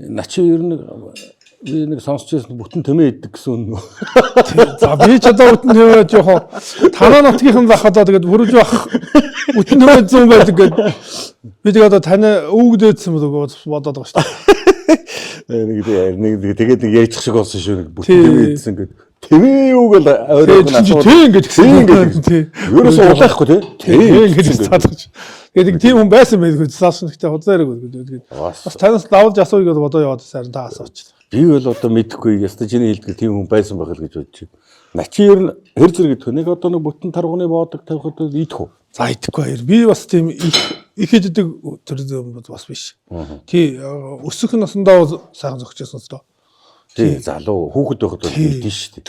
Начи ер нь би нэг сонсч байсан бүтэн тэмээ иддэг гэсэн үнэн үү? За би ч одоо бүтэн тэмээд яг танаа нутгийнхан байх одоо тэгээд бүрж байх бүтэн тэмээд зүүн байдаг гэд би тэгээд одоо таны өвгдөөдсөн болов бодоод байгаа шүү дээ. Нэг нэг тэгээд нэг ярьчих шиг болсон шүү. Нэг бүтэн тэмээ идсэн гэд. Тэмээ юу гэл ойрхон асуу. Тий ингэж Тий ингэж. Тий. Ерөөсөө улаахгүй тий. Тий ингэж цаадах. Тэгээд нэг тийм хүн байсан байх гэж цааш нэгтэй худлаа яриаг гэдэг. Бас Бас танаас давж асууя гэж бодоо яваад сайран та асууч. би бол одоо мэдэхгүй яста чиний хэлдэг тийм хүн байсан байх л гэж бодож байна. Начи ер нь хэр зэрэг идэх вэ? Нэг одоо нэг бүтэн таргууны боодог тавихад бол идэх үү? За идэхгүй хоёр. Би бас тийм их их идэдэг төр юм бас биш. Тий өсөх насндаа бол сайхан зөгчөөсөн л доо. Тий залуу хүүхэд байхад бол идэн шүү дээ.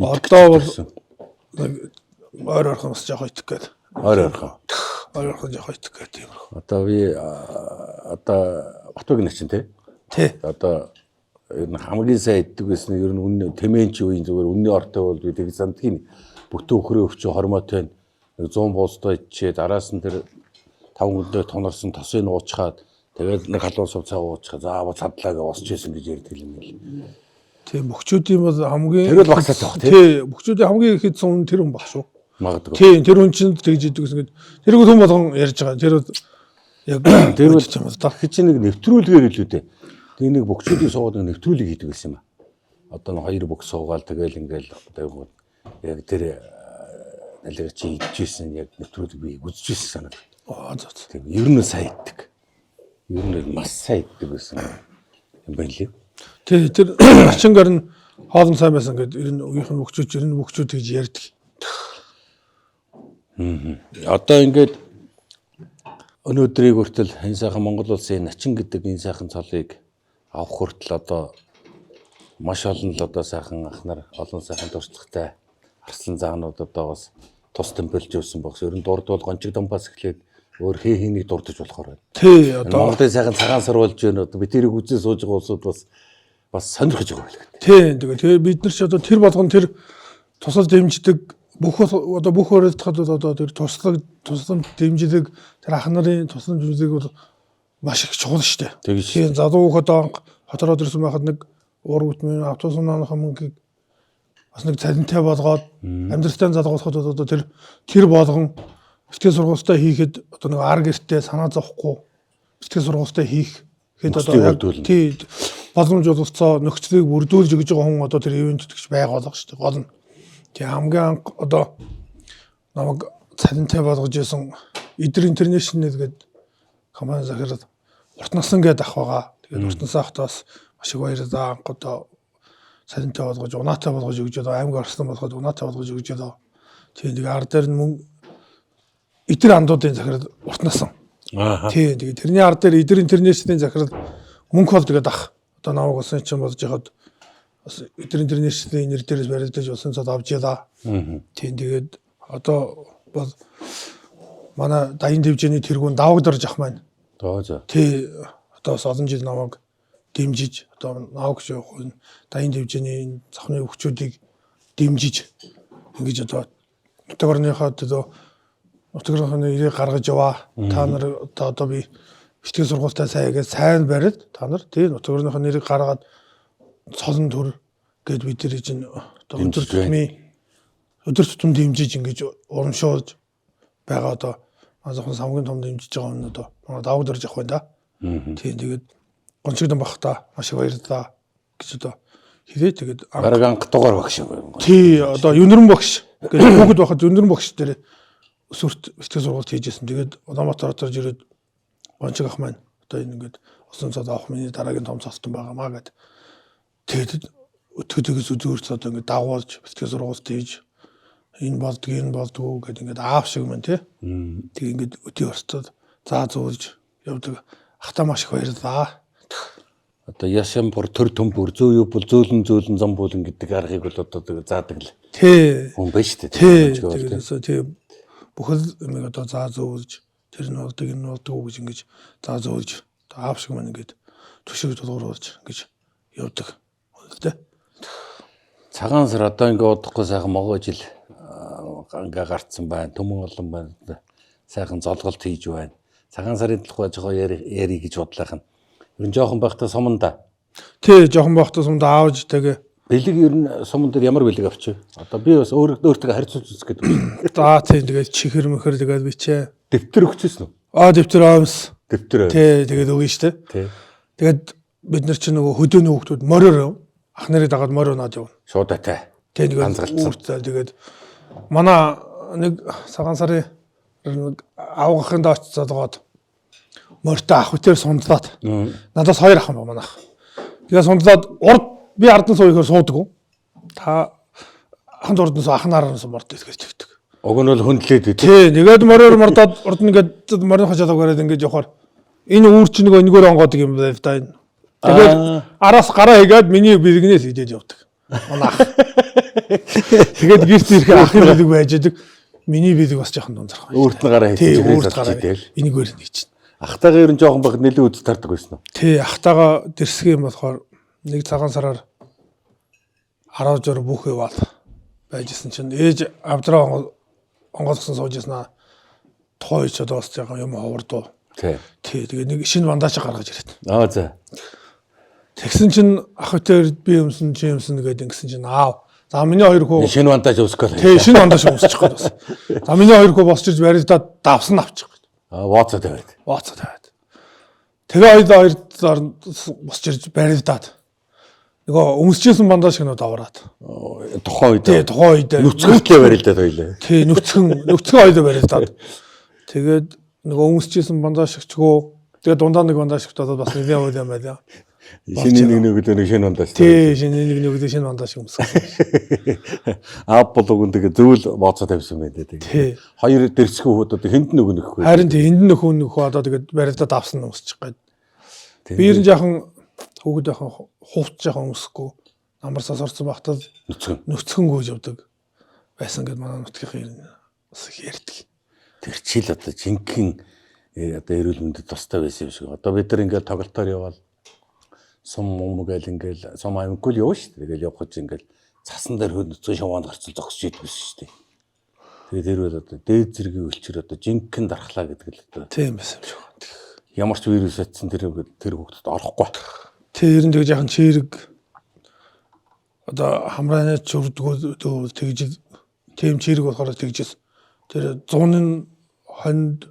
Одоо бол нэг ойр ойрхон бас жоох идэх гээд. Ойр ойрхон. Ойр ойрхон жоох идэх гээд тиймэрхүү. Одоо би одоо Батбаг начин тий. Тий. Одоо ер нь хамгийн сайн иддэг байсан нь ер нь үнэн тэмээн чи үеийн зүгээр үнний ортой бол би тэг сандгийн бүтэн өхрөө өвчөө хормоотой нэг 100 буустай ичээ дараас нь тэр таван гүндээ тонорсон тосын уучхаад тэгээд нэг халуун сувцаа уучхаа заа цадлаа гэж босч исэн гэж ярьдаг юм л. Тийм бөхчүүдийн бол хамгийн Тэр бол багсаатай баг, тий? Тий, бөхчүүдийн хамгийн их идсэн хүн тэр хүн баг шүү. Магадгүй. Тийм, тэр хүн чинь тэгж идэг гэсэн гээд тэрийг хүн болгон ярьж байгаа. Тэр бол яг Тэр бол юм л да. Дахиж чи нэг нэвтрүүлгээр илүү дээ. Тэг нэг бөхчүүдийг суугаад нэг нэвтрүүлэг хийдэг байсан юм а. Одоо нэг хоёр бөх суугаал тэгэл ингээл одоо яг тэр налиг чи идчихсэн яг нэвтрүүлэг би үзчихсэн санаад. Аа зөө. Тийм ер нь сайн иддэг. Ер нь маш сайн иддэг байсан юм байна лээ. Тий, тэр начингар нь хоолн сайн байсан гээд ер нь үеийнх нь бөхчүүд ер нь бөхчүүд гэж ярьдаг. Одоо ингээд өнөөдрийг хүртэл энэ сайхан Монгол улсын начин гэдэг энэ сайхан цолыг авах хүртэл одоо маш олон л одоо сайхан ах нар олон сайхан туршлагатай арслан заанууд одоо бас тус тэмбэлж өгсөн багс. Ер нь дурдвал гончиг дампаас эхлээд өөр хээ хэнийг дурдж болохоор байна. Тий, одоо Монголын сайхан цагаан сар болж байна. Одоо бид тэрийг үзэн сууж байгаа улсууд бас бас сонирхож байгаа байлаа. тий, тэгээ тэгээ бид нар ч одоо тэр болгон тэр тусал дэмждэг бүх одоо бүх өрөлдөхөд бол одоо тэр туслаг тусламж дэмжлэг тэр ах нарын тусламж дэмжлэг бол маш их чухал шүү дээ. Тэгэж. Тийм залуу хүүхэд анх хотороод ирсэн байхад нэг уур бүтмэн автобус наанах мөнгийг бас нэг цалинтай болгоод амьдралтай залгуулахад бол одоо тэр тэр болгон бэлтгэл сургуультай хийхэд одоо нэг ар гэртээ санаа зовхгүй бэлтгэл сургуультай хийх хэд одоо Нөхцөлийг яг бүрдүүлнэ. тий боломж олгоцоо нөхцөлийг бүрдүүлж өгж байгаа хүн одоо тэр ивент тэтгэж байгаа болго шүү дээ гол нь. Тий хамгийн анх одоо намайг цалинтай болгож исэн Идэр Интернэшнл гэдэг компани захирал урт насан гэдэг ах байгаа. Тэгээд урт насан ахтаа бас маш их баярлалаа. Анх одоо цалинтай болгож, унаатай болгож өгч одоо аймаг орсон болгоод унаатай болгож өгч одоо тийм нэг ар дээр нь мөн Идэр андуудын захирал урт насан. Аа. Тийм тэгээд тэрний ар дээр Идэр Интернэшнлийн захирал мөнх бол тэгээд ах одоо намайг улсын чин болж яхад бас Идэр Интернэшнлийн нэр дээрээс барилдаж улсын цод авч ялаа. Тийм тэгээд одоо бол манай даян дэвжээний тэргүүн давагдарж ах маань Тоо за. тий одоо бас олон жил намайг дэмжиж одоо намайг ч явах энэ даян дэвжээний энэ цахны өвчүүдийг дэмжиж ингэж одоо нутаг орныхоо одоо нутаг орныхоо нэрийг гаргаж яваа. Та нар одоо би бэлтгэл сургуультай сайн гэж сайн барил та нар тий нутаг орныхоо нэрийг гаргаад цолон төр гэд бид нар чинь одоо өдөр Дэмжиж байна. тутмын өдөр тутам дэмжиж ингэж урамшуулж байгаа одоо манай зөвхөн самгийн том дэмжиж байгаа хүн одоо манай давагдарж явах байна да. Тийм тэгээд гончигдон бах та маш их баярлалаа гэж одоо хэрэг тэгээд Бараг анх дугаар багш юм. тий одоо юнрэн багш гэж хүүхэд байхад юнрэн багш дээр өсвөрт бэлтгэл сургалт хийжсэн. Тэгээд Улаанбаатар хотоор ирээд гончиг ах маань одоо энэ ингээд усан цод авах миний дараагийн том цолтон байгаамаа гэд тэгээд өтгөдөгс үзүүрч одоо ингээд дагуулж бэлтгэл сургалт хийж энэ болдго энэ болдгоо гэд ингээд аав шиг мэн тий. Тэг ингээд өдий орцоод заа зуулж явдаг. Ахтаа маш их баярлалаа. Одоо яшин бүр төр төмбөр зөө юу бол зөөлөн зөөлөн зам буулан гэдэг аргыг бол одоо тэг заадаг л Тий. хүн байна шүү дээ. Тий. Гончиг бол, тий. Тэгээс тий бүхэл юмыг одоо заа зөөлж тэр нь болдог энэ нь болдог гэж ингэж заа зөөлж одоо аав шиг мэн ингээд түшиг тулгууруулж ингэж явдаг. Тэ. Цагаан сар одоо ингээ удахгүй сайхан могоо жил ингээ гарцсан байна. Төмөн олон байна. Сайхан золголт хийж байна. Цагаан сарын талхай жохоо яри гэж бодлаах нь. Ер нь жоохон байхдаа суманда. Тий, жоохон байхдаа сумда аав ээжтэйгээ. Бэлэг ер нь суман дээр ямар бэлэг авчих вэ? Одоо би бас өөртөө харьцуулж үзэх гэдэг юм. За тий, тэгээд чихэр мөхөр тэгээд бичээ. Дэвтэр өгчээсэн үү? Аа, дэвтэр аавс. Дэвтэр. Тий, тэгээд өгнө штэ. Тий. Тэгээд бид нар чинь нөгөө хөдөөний хүүхдүүд мориор яв. Ах нарыг дагаад морио наад явна. Шууд атай. Тий, тэгээд үүртэй тэгээд манай нэг цагаан сарын нэг авгахын дооч зодгоод морьтой ах үтээр сундлаад. Надаас хоёр ах юм ба манайх. Тэгээ сундлаад урд би ард нь суухээр суудаг. Та ахын урд нь суу, ах нараар нь суу морд гэж тэгдэг. Уг нь бол хөндлөөд үү? Тий, нэгээд мориор мордоод урд нь ингээд морины хажаалаа гараад ингээд явахаар энэ үүр чинь нөгөө энэгээр онгоодог юм байв да энэ. Тэгээд араас гараа хийгээд миний бэлгнээс идээд явдаг. Манай ах. Тэгээд гэрт ирэхээр ахын бэлэг байж идэг. Миний бэлэг бас жоохон дунзарх байна. Өөрт нь гараа Тий, хийчих өөрт гараа. тэгэл. Энэгээр нэг чинь. Ахтайгаа ер нь жоохон байхад нэлээд үз тардаг байсан уу? Тий, ахтайгаа дэрсэг юм болохоор нэг цагаан сараар 10 жор бүх яваал байжсэн чинь ээж авдраа онгойлгосон сууж ирсэн аа. Тухайн үед ч одоо бас жоохон юм ховордуу. Тий. Тий, тэгээ нэг шинэ бандаж гаргаж ирээд. Аа за. Тэгсэн чинь ах хөтөр би өмсөн чи өмсөн гэдэг ингэсэн чинь аав. За миний хоёр хүү Шинэ бандаж өмсөх гол. Тий, шинэ бандаж өмсчих гээд бас. За миний хоёр хүү босч ирж барилдаад давсан авчих гээд. Аа вооцоо тавиад. Вооцоо тавиад. Тэгээ хоёулаа хоёр зар босч ирж барилдаад. Нөгөө өмсөжсэн бандаж гэнэ давраад. Тухайн үед. Тий, тухайн үед нүцгэнтэй барилдаад хоёлаа. Тий, нүцгэн хоёулаа барилдаад. Тэгээд нөгөө өмсөжсэн бандаж шигчгөө. Тэгээд дундаа нэг бандаж шигчдээд бас нэгэн үйл юм байлаа. Шинэ нэг нөгөөдөө нэг шинэ бандаж. Тий, шинэ нэг нөгөөдөө шинэ бандаж өмссөн. Аав болов тэгээ зөвл вооцоо тавьсан байх дээ. Тий. Хоёр дэрсгэн хүүд одоо хүнд нөгөө нөхгүй. Харин тий, энд нөхөө нөхөө одоо тэгээд барилдаад авсан өмсчих гээд. Би ер нь жаахан хүүхэд жаахан хувц жаахан өмсөхгүй намар сосорсон багтал Нүцгэн. нүцгэн гүйж явдаг байсан гэд манай нутгийн ер нь бас их ярьдаг. Тэр чил одоо жинхэнэ одоо эрүүл мэндэд тустай байсан юм шиг. Одоо бид нар ингээл тоглолтоор явбал сум мум гээл ингээл сум аймаггүй л явна шүү дээ. Тэгэл явах гэж ингээл цасан дээр хөл нүцгэн шаваанд гарцал зогсож идэх байсан шүү дээ. Тэгээд тэр бол одоо дээд зэргийн өлчөр одоо жинхэнэ дархлаа гэдэг л одоо Тийм байсан юм шиг байна. Ямар ч вирус атсан тэр хүүхдэд орохгүй. Тэ ер нь тэг жаахан чирэг одоо хамрааны чүрдгөө тэгж тийм чирэг болохоор тэгжээс тэр зууны хонд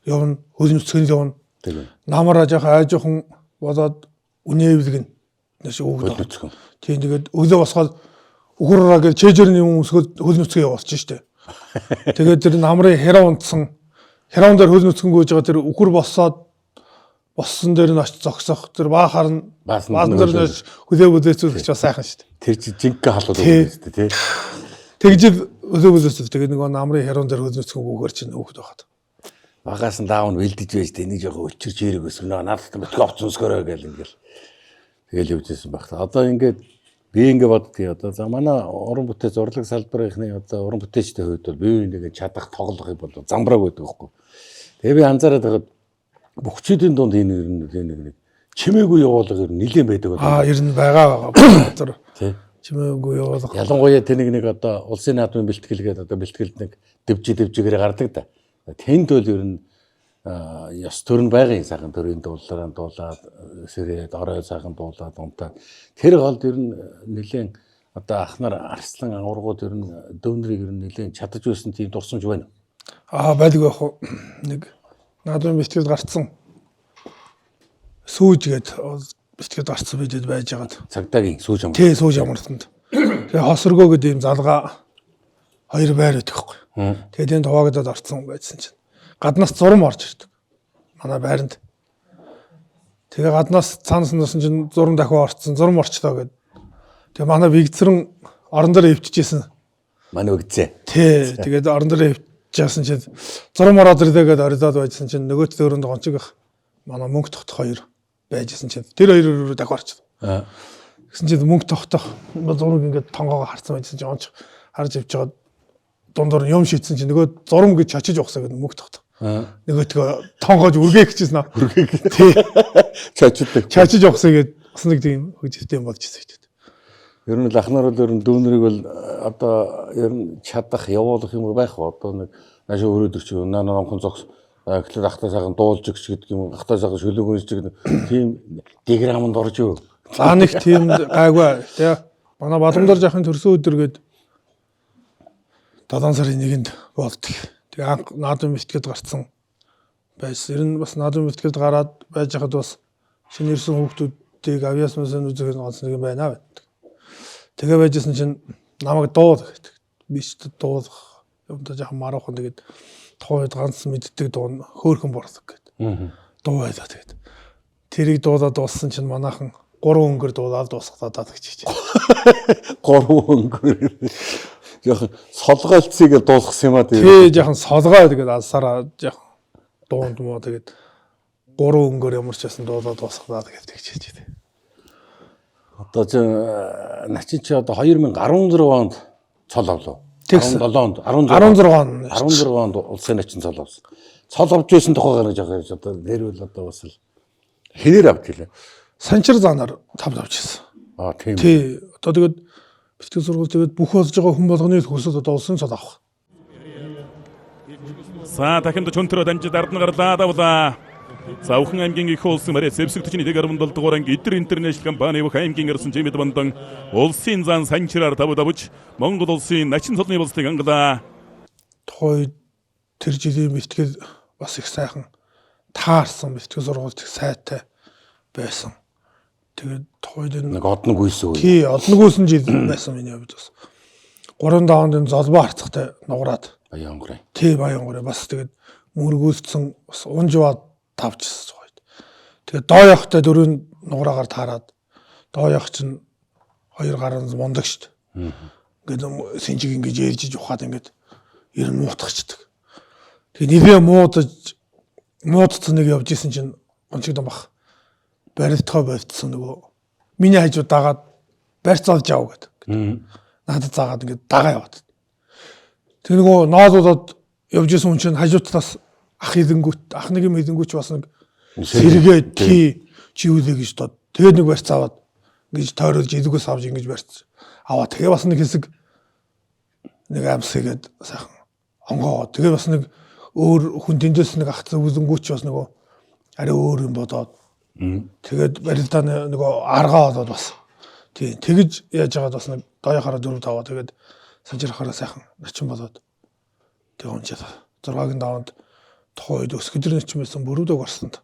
явна, хөл нүцгэн явна. Тийм. Намараа жаахан айжуухан болоод үнэвлэгнэ. Нэш Хөл өвгд. нүцгэн. Тийм тэгээд өглөө босгоод үхрээрээ гэж чэжэрний юм өмсгөөд хөл нүцгэн явуулчих штэ. Тэгээд тэр намрын хяраа унтсан хяраун дээр хөл нүцгэн гүйж байгаа тэр үхэр босоод боссон дээр нь очиж зогсох тэр баахаар нь Баасан баасан дээр нь очиж хөлөө бүлээцүүлэх ч бас сайхан штэ. Тэр чи жинхэнэ халуун Тий. үү тий. Тэгжил хөлөө бүлээцүүл тэгээд нөгөө намрын хяраун дээр хөл нүцгэн гүйгээр чинь өөхд байхад. Багаас нь даав нь бэлдэж байж тэ нэг жоохон өлчөр чирэг өсгөнө наадах битгий овц өмсгөрөө гэл ингээл тэгэл явж байсан байх та. Одоо ингээд би ингээд боддгийг одоо за манай уран бүтээч урлаг салбарынхны одоо уран бүтээчтэй хувьд бол бие биенийгээ чадах тоглох юм бол замбрааг байдаг байхгүй. Тэгээ би анзаараад байхад бөхчүүдийн дунд энэ ер нь нэг нэг чимээгүй явуулга ер нь нэлээд байдаг одоо. Аа ер нь байгаа байгаа. Тэр Тий. чимээгүй явуулга. Ялангуяа тэр нэг одоо улсын наадмын бэлтгэлгээд одоо бэлтгэлд нэг дэвжи дэвжигээр гардаг да. Тэнд бол ер нь ёс төр нь байгаа юм сайхан төрийн дуулаараа дуулаад сэрээд орой сайхан дуулаад унтаад тэр голд ер нь нэлээд одоо ах нар арслан агуургууд ер нь дөөнрийг ер нь нэлээд чадаж байсан тийм дурсамж байна. Аа байдаг байх уу. Нэг наадмын бэлтгэл гарцсан. Сүүж гээд бэлтгэл гарцсан бидэд байж байгаад. Цагдаагийн сүүж ам. Тий, сүүж амартанд. Тэгээ хосрогоо гэдэг ийм залгаа хоёр байр өгдөг байхгүй. Тэгээд энэ хуваагдаад орцсон байжсан чинь гаднаас зурам орж ирдэг. Манай байранд. Тэгээ гаднаас цаанаас нь орсон чинь зурам дахиад орцсон, зурам орчлоо гэд. Тэгээ манай вигцрэн орон дээр өвчжсэн. Манай өгцээ. Тий, тэгээд орон дээр өвчжсэн чинь зурам ороод ирлээ гэд орилоод байжсан чинь нөгөөт өрөөнд гончиг ах манай мөнгө тогтох хоёр байжсэн чинь тэр хоёр өрөө дахиад орчлоо. Тэгсэн чинь мөнгө тогтох зураг ингээд тонгоогоо харсан байжсан чинь онч харж явж байгаа дундуур нь юм шийдсэн чинь нөгөө зурам гэж чочиж ухсаа гэдэг мөнгө тогтох. Нөгөөтгөө тонгоож үргээх гэжсэн аа. Үргээх. Тий. Чочдог. Чочиж ухсаа гэд бас нэг тийм хөгжөлтэй юм болж ирсэн шүү дээ. Ер нь л ах нар бол ер нь дүүнэрийг бол одоо ер нь чадах явуулах юм байх. Одоо нэг наашаа өрөөдөр чи наа номхон зогс Эхлээд ахтай сайхан дуулж өгч гэдэг юм, ахтай сайхан шүлэг уншиж гэдэг тийм диграмд орж юу? За нэг тийм гайгүй тий. Манай Баламдар жахын төрсөн өдөр гээд 7 сарын 1-нд болдог. Тэгээ анх наадам бэлтгэлд гарцсан байсан. Ер нь бас наадам бэлтгэлд гараад байж хахад бас шинэ ирсэн хүүхдүүдийг авиас мөсөн үзэх нь ганц нэг юм байна гэдэг. Тэгээ байжсэн чинь намайг дууд гэдэг. Би ч дуулах юмдаа жаахан маруухан тэгээд тухайн үед ганц мэддэг дуу нь хөөхөн борлог гэдэг. Дуу байлаа тэгээд. Тэрийг дуулаад дууссан чинь манайхан 3 өнгөр дуулаад дуусгалаа даа гэж хэлж. 3 өнгөр. Жохон солгойлцыг л дуусгасан юм а тийм. Тий жохон солгой тэгээд алсараа жохон дуунд муу тэгээд 3 өнгөр ямар ч байсан дуулаад дуусгалаа гэж тэгж хэлж. Одоо чи начин чи одоо 2016 онд цол авлаа. Тэгсэн. 17 онд 16 он 16 онд улсын начин цол авсан. Цол авч байсан тухай гаргаж байгаа гэж одоо нэрвэл одоо бас л хинээр авч илээ. Санчир заанаар тав авч ирсэн. Аа тийм. Тий одоо тэгээд бэлтгэл сургууль тэгээд бүх болж байгаа хүн болгоны хүсэл одоо улсын цол авах. За дахинд чөнтрөө дамжид ард нь гарлаа давлаа. За Өвхөн аймгийн их улсын мөрөө зэвсэгтж 1.7 дугаар анги Идэр Интернэшнл компани Өвх аймгийн ирсэн Жимэд Бандан улсын зан санчраар тав давж Монгол улсын начин цолны болцыг ангалаа. Тухайн үед тэр жилийн бэлтгэл бас их сайхан таарсан бэлтгэл сургуульд их сайтай байсан. Тэгээд тухайн үед энэ Нэг одног үйсэн үе. тий олногүйсэн жил байсан миний хувьд бас. 3 даванд энэ золбоо харцахтай нуграад Баян өнгөрөө. тий баян гурэ бас тэгээд мөргүүлсэн бас унжваа тавчсан тухайд. Тэгээд доо явахтай дөрөв нуграагаар таарад доо явах чинь хоёр гарын мундаг штт. Ингээд сэнжиг ингэж ээлжиж ухаад ингээд ер нь муутгачдаг. Тэгээ нилээ муудаж муудцсан нэг явж исэн чинь гончигдон бах барилдахаа болцсон нөгөө миний хажуу дагаад барьц олж ав гэдэг. Надад заагаад ингээд дагаа яваад. Тэр нөгөө ноолуулаад явж исэн хүн чинь хажуу талаас ах идэнгүүт ах нэг юм идэнгүүт ч бас нэг сэргээ тий чи юу лээ гэж дод. Тэгээд нэг барьц аваад ингэж тойруулж идэггээс авч ингэж барьц аваа. Тэгээ бас нэг хэсэг нэг амс хийгээд сайхан онгоо. Тэгээ бас нэг өөр хүн тэндээс нэг ах зүгүзэнгүүч бас нөгөө арай өөр юм бодоод. Тэгээд барилдаа нөгөө аргаа олоод бас тий тэгж яаж байгаад бас нэг дооёхороо 4 таваа тэгээд санжирхаараа сайхан начин болоод тэг унжаад 6-гийн даванд тухайн үед өсгөдөр начин байсан бүрүүдэг орсонд.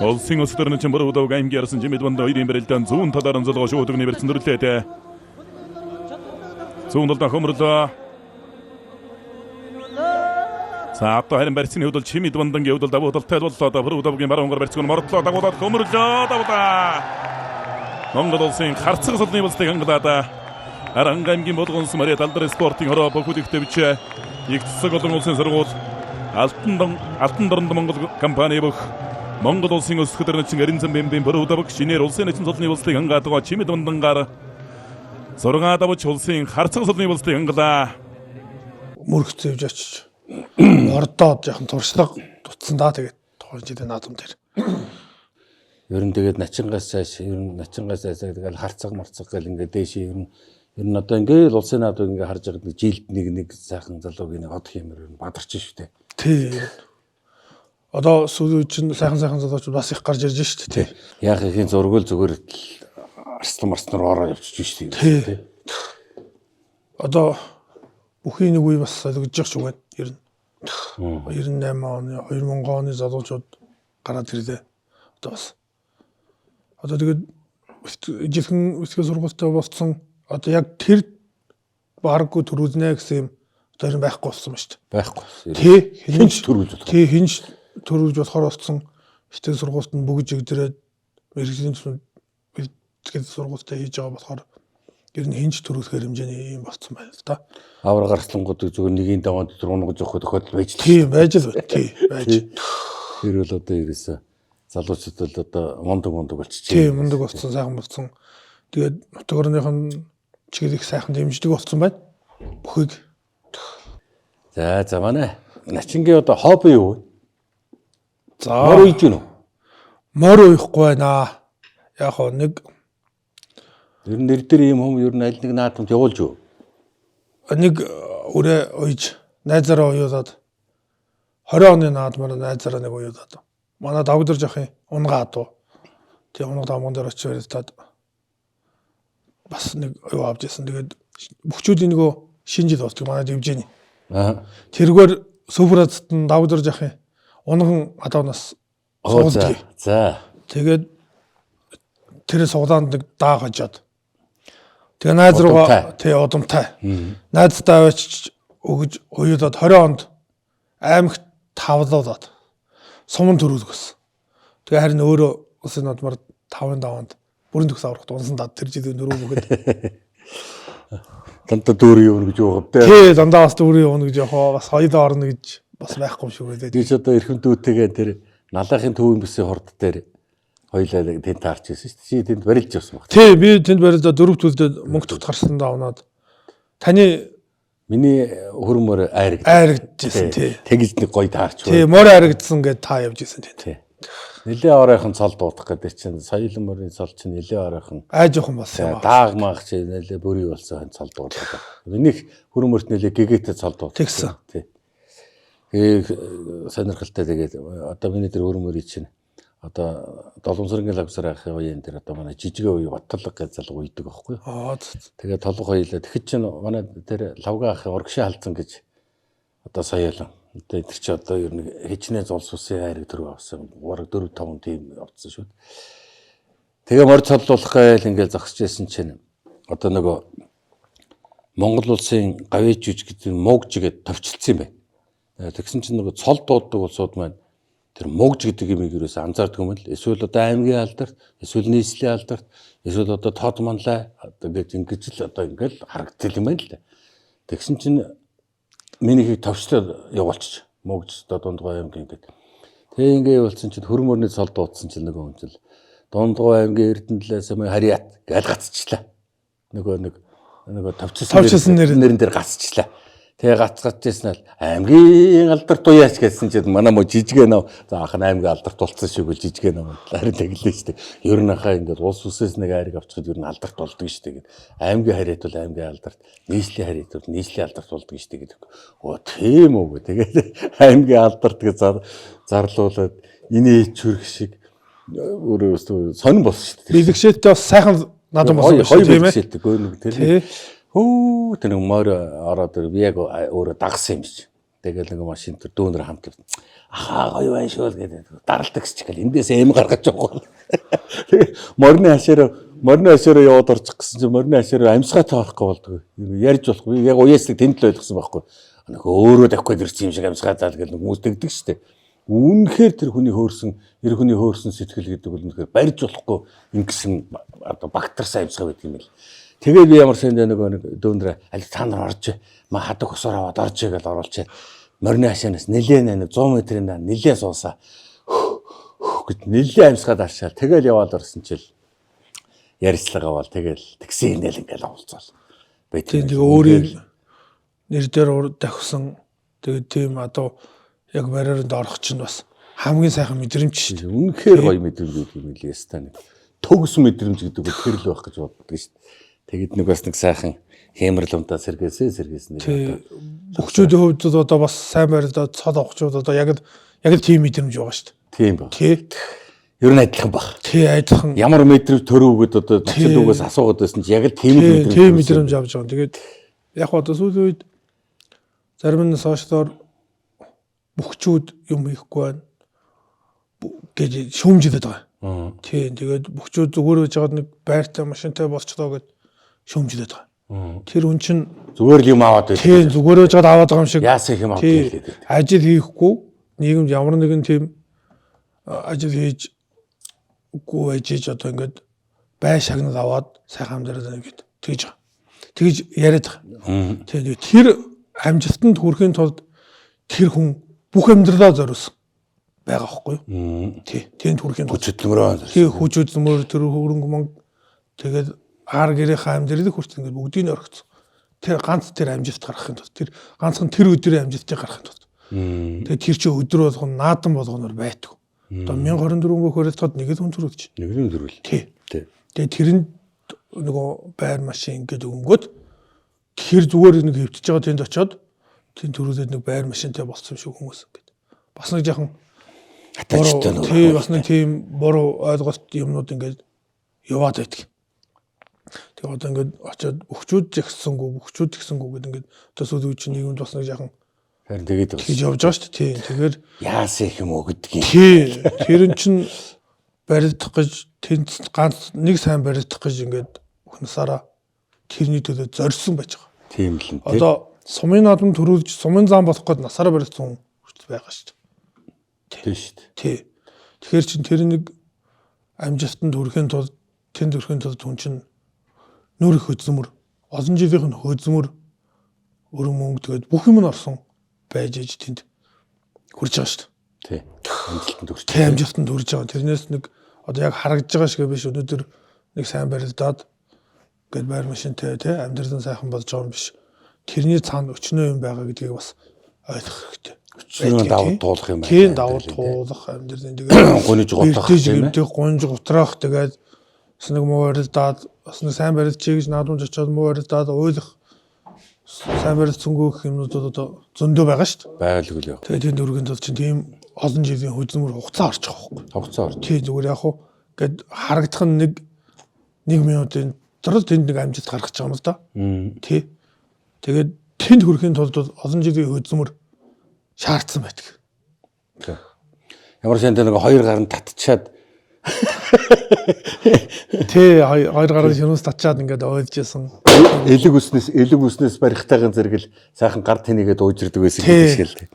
Улсын өсгөдөр начин бүрүүдэг аймгийн ирсэн Жимэд Бандан хоёрын барилдаан зүүн талаар нь золгоо шүүдэг нэрсэн төрлөө. Зүүн талдаа хөмөрлөө. За одоо харин барьцны хувьд бол Чимэд Бандангийн хувьд бол давуу талтай боллоо. Бүрүүдэвгийн баруун гар барьцг нь мордлоо дагуулад хөмөрлөө давлаа. Монгол улсын харцаг сулны болцыг хангалаа. Аранга аймгийн болгонс Мария Далдар спортын хороо бүхэл их төвч их цэцэг олон улсын сургууль Алтан дорнд Монгол компани бүх Монгол улсын өсгөдөр начин Эрензэн бэмбийн бүрүүдэвг шинээр улсын начин сулны болцыг хангаад байгаа Чимэд Бандангаар 6 давж улсын харцаг сулны болцыг хангалаа. Мөрөгцөө явж очиж мордоод яхан туршлага дутсан да тэгээд тухайн жилийн наадам дээр. Ер нь тэгээд начингаас цааш ер нь начингаас цааш тэгэл харцаг марцаг гэл ингээд дээш ер нь одоо ингээд улсын наадвыг ингээд харж байхад нэг жилд нэг нэг сайхан залуугийн нэг од хиймэр ер нь бадарч шүү дээ. Тий. Одоо сүүлийн үед чинь сайхан сайхан залуучууд бас их гарч ирж шүү дээ. Тий. Яг ихийн зургуул зүгээр л арслан марснаар ороо явчих шүү дээ. Тий. Одоо бүхний нэг үе бас солигдож явах шиг байна. Ер нь 98 оны 2000 оны залуучууд гараад ирлээ. Одоо бас одоо тэгээд жилхэн өсгөө сургуультай болсон одоо яг тэр бараггүй төрүүлнэ гэсэн юм одоо ер нь байхгүй болсон ба шүү дээ. Байхгүй. Тий, Хинч төрүүлж болох. Тий, хинч төрүүлж болохоор болсон. Сэтгэл сургуульд нь бүгж игдрээд мэргэжлийн төсөв бэлтгэл сургуультай хийж байгаа болохоор ер нь хинч төрүүлэхээр хэмжээний юм болцсон байна л да. Авраг арслангуудыг зүгээр нэгийн даваанд дотор унгаж явах тохиолдол байж л. Тий, байж л байна. Тий, байж. Тэр бол одоо ерөөсөө залуучууд бол одоо мундаг мундаг болчихжээ. Тий, мундаг болсон, сайхан болсон. Тэгээд нутаг орных нь чиглэл их сайхан дэмждэг болсон байна. Бүхийг. За за манай начингийн одоо хобби юу вэ? За. Мор уйж гэнэ үү? Мор уйхгүй байна. Яг хоо нэг Ер нь нэр дээр ийм хүм ер нь аль нэг наадамд явуулж юу? Нэг өрөө уйж Найзаараа уяулаад 20 оны наадмаар найзаараа нэг уяулаад. Манай Дагдар жахын унгаа адуу. Тэгээ унга давмган дээр очиж барилдаад бас нэг юу авч ирсэн. Тэгээд бөхчүүдийн нөгөө шинэ жил болдог манай дивжээний. Тэргээр Супер Азад нь Дагдар жахын унган адуунаас суулдаг. За. Тэгээд тэр суглаанд нэг даа хожоод. Тэгээ найз руугаа тий удамтай. Найздаа авчиж өгөж уйлаад 20 онд аймагт тавлуулад суман төрүүлгөс. Тэгээ харин өөрөө улсын наадмаар 5-ын даваанд бүрэн төгс аврахт унсан дад тэр жилийн дөрөв бүгд. Дандаа дүүр явна гэж явах дээ. Тий, дандаа бас дүүр явна гэж явах. Бас хоёулаа орно гэж бас байхгүй юм шиг байлаа. Би ч одоо эрхэм дүүтэйгээ тэр налаахын төвийн бүсийн хурд дээр хоёулаа тэнд таарч ирсэн шүү дээ. Чи тэнд барилж явсан баг. Тий, би тэнд барилдаа дөрөв төлдөө мөнгө тогт гарсан даа унаад. Таны миний хөрмөр айрагд. Айрагдчихсэн тий. Тэгж нэг гоё таарч. Тий, мор айрагдсан гэд та явж исэн тий. Нилээ оройхон цол дуудах гэдэг чинь соёлон морины цол чинь нилээ оройхон ай жоохон болсон юм аа. Дааг мааг чи нилээ бүрий болсон цол дуудах. Минийх хөрмөрт нилээ гэгээтэй цол дуудах. Тэгсэн. Тий. Сонирхолтой тэгээд одоо миний тэр хөрмөрийн чинь одоо Доломсрангийн лагсар ахын уян тэр одоо манай жижигэн үе Батталга гэж залуу уйдаг байхгүй юу? Тэгээд толгой хоёлаа тэгэхэд чинь манай тэр лавга ахын урагшаа халдсан гэж одоо соёолон. Одоо тэр чи одоо ер нь хичнээн зул сусын хайрыг төрөв авсан. 3 4 5 тийм авцсан шүү дээ. Тэгээ морь цоллуулах гээл ингээл зогсож байсан чинь одоо нөгөө Монгол улсын гавьяа жиж гэдэг муугж гээд товчлцсон юм байна. Тэгсэн чинь нөгөө цол дууддаг улсууд маань тэр муугж гэдэг юмыг юусаа анзаардаг юм л. Эсвэл одоо аймгийн алдарт, эсвэл нийслэлийн алдарт, эсвэл одоо тод манлай одоо гэж ингэж л одоо ингээл харагддаг юм байна л да. Тэгсэн чинь минийхийг товчлоод явуулчих. Муугж одоо Дундгой аймгийн ингээд. Тэгээ ингээ явуулсан чинь хөрмөрний цол дуудсан чинь нөгөө хүн чинь Дундгой аймгийн Эрдэнэлээс юм Харьяат гэж гацчихлаа. Нөгөө товчсон нэрэн дээр гацчихлаа. Тэгээ гацгацжсэн л аймгийн алдарт уяач гэсэн чинь манай мо жижигэн нав за ах нь аймгийн алдарт болцсон шиг үл жижигэн нав харин тэглээ шүү дээ. Ер нь хаа ингээд улс үсээс нэг айрыг авчихад ер нь алдарт болдог шүү дээ гэд. Аймгийн харьяат бол аймгийн алдарт, нийслэлийн харьяат бол нийслэлийн алдарт болдог шүү дээ гэдэг. Өө тийм үү гэ. Тэгээд аймгийн алдарт гэж зарлуулад инээ чүрх шиг өөрөө сонин болсон шүү дээ. Бэлэгшээтэй бас сайхан наадам болсон шүү тийм ээ. Гөө нэг тэр. Хөө тэр нэг морь ороод би яг өөрөө дагсан юм шиг. Тэгэл нэг машин тэр дүүнэр хамт. Ахаа гоё байна шүү л гэдэг. Даралдаг ч гэл эндээс эм гаргаж байгаа. Тэгээ морины хашаараа яваад орчих гэсэн чинь морины хашаараа амьсгаатай орохгүй болдог. Ярьж болохгүй. Яг уяаслыг тэнд л ойлгосон байхгүй. Нэг өөрөө давхиад ирсэн юм шиг амьсгаатай л гэл хүмүүс тэгдэг шүү дээ. Үнэхээр тэр хүний хөөрсөн, эр хүний хөөрсөн сэтгэл гэдэг бол үнэхээр барьж болохгүй ингэсэн одоо багтарсан амьсгаа байдаг юм л. Тэгээд би ямар сэндэ нөгөө нэг дүүндрэ аль та нар орж ма хадаг усаар аваад орж гэж оруулчаа. Морины хашаанаас нилээн 100 метрийн даа нилээн суусаа гэд нилээн амьсгаад аршаал. Тэгэл яваал орсон чил ярьцлага аваал тэгэл тэгсэн инээл ингээл уулзаал. Тийм тэгээ өөрийн нэр дээр давхсан тэгээд тийм одоо яг барьеранд орох чинь бас хамгийн сайхан мэдрэмж шүү дээ. Үнэхээр гоё мэдрэмж гэдэг юм лээ яста нэг. Төгс мэдрэмж гэдэг бол тэр л байх гэж боддог шүү дээ. Тэгэд нэг бас нэг сайхан хэмэрлэмдаа сэргээсэн нэг одоо бөхчүүдийн хувьд одоо бас сайн барилдаа цол авахчуд одоо яг л тийм мэдрэмж байгаа шүү дээ. Тийм баг. Тий. Ер нь адилхан баг. Тий, адилхан. Ямар мэдрэмж төрөв гэд одоо төсөл үгээс асуугаад байсан чи яг л тийм мэдрэмж. Тийм мэдрэмж авч байгаа. Тэгээд яг одоо сүүлийн үед зарим нь сошиалор бөхчүүд юм хийхгүй байна гэж шүүмжлээд байгаа. Тий, тэгээд бөхчүүд зүгээр байж байгаад нэг байртай машинтай болчлоо гэд шүүмжлээд байгаа. Тэр хүн чинь зүгээр л юм аваад байдаг. Тийм, зүгээр байж байгаад аваад байгаа юм шиг. Яасан юм аваад байлээ. Ажил хийхгүй нийгэмд ямар нэгэн тийм ажил хийж үгүй байж одоо ингээд бай шагнал аваад сайхан амьдраад байна гэд тэгж байгаа. Тэгж яриад байгаа. Тийм, тэр амжилтанд хүрэхийн тулд тэр хүн бүх амьдралаа зориулсан байгаа байхгүй юу? Тий, тэнд хүрэхийн тулд хүч хөдөлмөрөө. Тий, хүч хөдөлмөр тэр хөрөнгө мөнгө тэгээд ар гэрийнхээ амьдралыг хүртэл ингээд бүгдийг нь орхицсан. Тэр ганц тэр амжилт гаргахын тулд тэр ганцхан тэр өдрийн амжилтыг гаргахын тулд. Тэгээд тэр чинь өдөр болгоно наадам болгоноор байдаг. Одоо 1024 мөнх барилдахад нэг л хүн төрүүлж. Нэг л хүн төрүүл. Тий. Тэгээд тэрэнд нөгөө байр машин ингээд өгөнгөт тэр зүгээр нэг хөвтөж байгаа тэнд очиод Тэн төрүүлээд нэг байр машинтай болсон юм шиг хүмүүс ингээд. Бас нэг жаахан Атаачтай буруу тий бас нэг тийм буруу ойлголт юмнууд ингээд яваад байдаг. Тэгээ одоо ингээд очиод бөхчүүд жигсэнгүү бөхчүүд жигсэнгүү гэдэг ингээд одоо сүүлийн үе чинь нийгэмд бас нэг жаахан Харин тэгээд бас хийж явж байгаа шүү дээ. Тий. Тэгэхээр яасан их юм уу гэдгийг. тий тэр нь чинь барилдах гэж тэнд ганц нэг сайн барилдах гэж ингээд бүх насаараа тэрний төлөө зорьсон байж байгаа. Тийм л нь тий. Одоо сумын наадам төрүүлж сумын зам болох гээд насаараа барилдсан хүн хүртэл байгаа шүү дээ. Тийм шүү дээ. Тий. Тэгэхээр чин тэр нэг амжилтанд хүрэхин тулд тэнд хүрэхин тулд хүн чинь нүр их хөдөлмөр олон жилийнх нь хөдөлмөр өрөө мөнгө тэгээд бүх юм нь орсон байж ээж тэнд хүрж байгаа шүү дээ. Тий. Амжилтанд хүрч. Тэ амжилтанд хүрж байгаа. Тэрнээс нэг одоо яг харагдж байгаа шиг биш өнөөдөр нэг сайн барилдаад гээд байр машинтай тий амьдрал нь сайхан болж байгаа юм биш. Тэрний цаана өчнөө юм байгаа гэдгийг бас ойлгох хэрэгтэй. Өчнөө давуу туулах юм байна. Тийм давуу туулах амьдралын тэгээд Гуниж гутраах тийм ээ. Тийм гунж гутраах тэгээд бас нэг муу барилдаад бас нэг сайн барилдчий гэж наадамж очиод муу барилдаад уйлах сайн барилцсангүй гэх юмнууд бол одоо зөндөө байгаа шүү дээ. Байлгүй л яах. Тэгээд тийм дөрвөн тул чинь тийм олон жилийн хөдөлмөр хугацаа орчих واخгүй. Хугацаа орж. Тийм зүгээр яг хуу гээд харагдах нь нэг нэг минутын дотор л тэнд нэг амжилт гаргаж байгаа юм л да. Тий. Тэгээд тэнд хүрэхин тулд бол олон жилийн хөдөлмөр шаардсан байдаг. Тий. Ямар ч юм нэг хоёр гар нь татчаад Тий, хоёр гаруй ширүүс татчаад ингээд ойлж исэн. Элэг үснээс барихтайгаан зэрэг л сайхан гар тэнийгээд уужирдаг байсан гэдэг шиг л.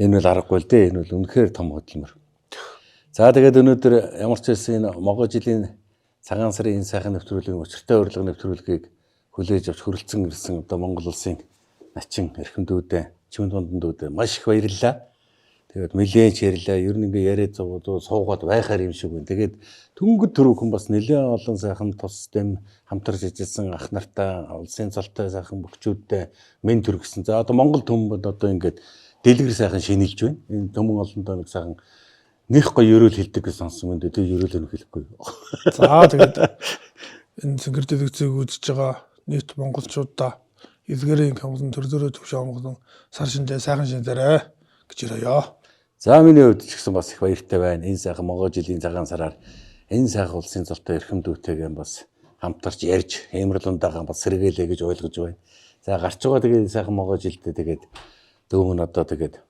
Энэ бол аргагүй л дээ. Энэ бол үнэхээр том хөдөлмөр. За тэгээд өнөөдөр ямар ч байсан энэ Могой жилийн цагаан сарын энэ сайхан нэвтрүүлгийн учиртай урилга нэвтрүүлгийг хүлээж авч хүрэлцэн ирсэн одоо Монгол улсын начин эрхэмдүүдээ, чимэд тундандүүдээ маш их баярлалаа. Тэгээд нэлээд ч ярьлаа. Ер нь ингээ яриад суугаад байхаар юм шиг байна. Тэгээд түнгэд төрөөхөн бас нэлээд олон сайхан тус дэм хамтарч ажилласан ах нартай, улсын цолтой сайхан бөхчүүдтэй мэн төргсөн. За одоо Монгол төмөнд одоо ингээд дэлгэр сайхан шинэлж байна. Энэ төмөн олондоо нэг сайхан нэх гоё ерөөл хэлдэг гэж сонссон юм дээ. Тэр ерөөл нь хэлэхгүй. За тэгээд энэ цэнгэр дэлгэцийг үзэж байгаа нийт монголчуудаа эдгээрийн хамглан төр зөрөө төвшөө амгалан сар шиндээ сайхан шиндээрэ гэж ирээё. За миний хувьд ч гэсэн бас их баяртай байна. Энэ сайхан Монгол жилийн цагаан сараар энэ сайхан улсын цолтой эрхэм дүүтэйгээ бас хамтарч ярьж, хэмрэл ундаага бас сэргээлээ гэж ойлгож байна. За гарч байгаа тэгээд сайхан Монгол жилдээ тэгээд дүүм нь одоо тэгээд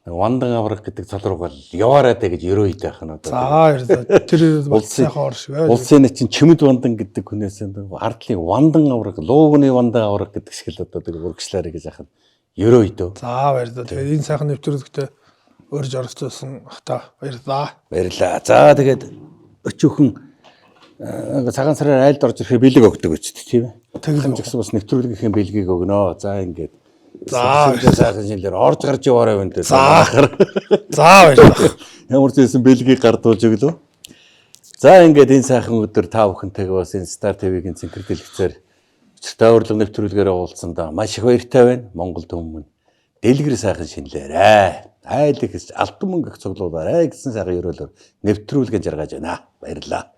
Вандан авраг гэдэг цол руугаа яваарай дээ гэж ерөө идэх нь одоо. За баярлалаа. Тэр бас сайхан ор шиг. Улсын нэг чинь чимэд вандан гэдэг хүнээс ардлын вандан авраг, луугны вандан авраг гэдэг шиг л одоо тэгээд үргэлжлээрэй гэж яхад ерөө идөө. За баярлалаа. Тэгээд энэ сайхан нэвтрүүлэгтээ урьж оролцуулсан хата баярлалаа. Баярлалаа. За тэгээд өчүүхэн цагаан сараар айлд орж ирэхээр бэлэг өгдөг гэж тийм ээ. Тэгэл Тэгсэн бас нэвтрүүлгийнхээ бэлгийг өгнө. За ингээд. За сайхан шинэлэр орж гарч яваарай байна дээ. За. За баярлалаа. Ямар ч байсан бэлгийг гардуулж өглөө. За ингээд энэ сайхан өдөр та бүхэнтэйгээ бас энэ Star TV-гийн цэнхэр дэлгэцээр учиртай урилга нэвтрүүлгээр уулзсандаа маш их баяртай байна. Монгол төмөн дэлгэр сайхан шинэлээрэй. Айл их алтан мөнгө их цуглуулаарай гэсэн сайхан ерөөлөөр нэвтрүүлгээ жаргаж байна. Баярлалаа.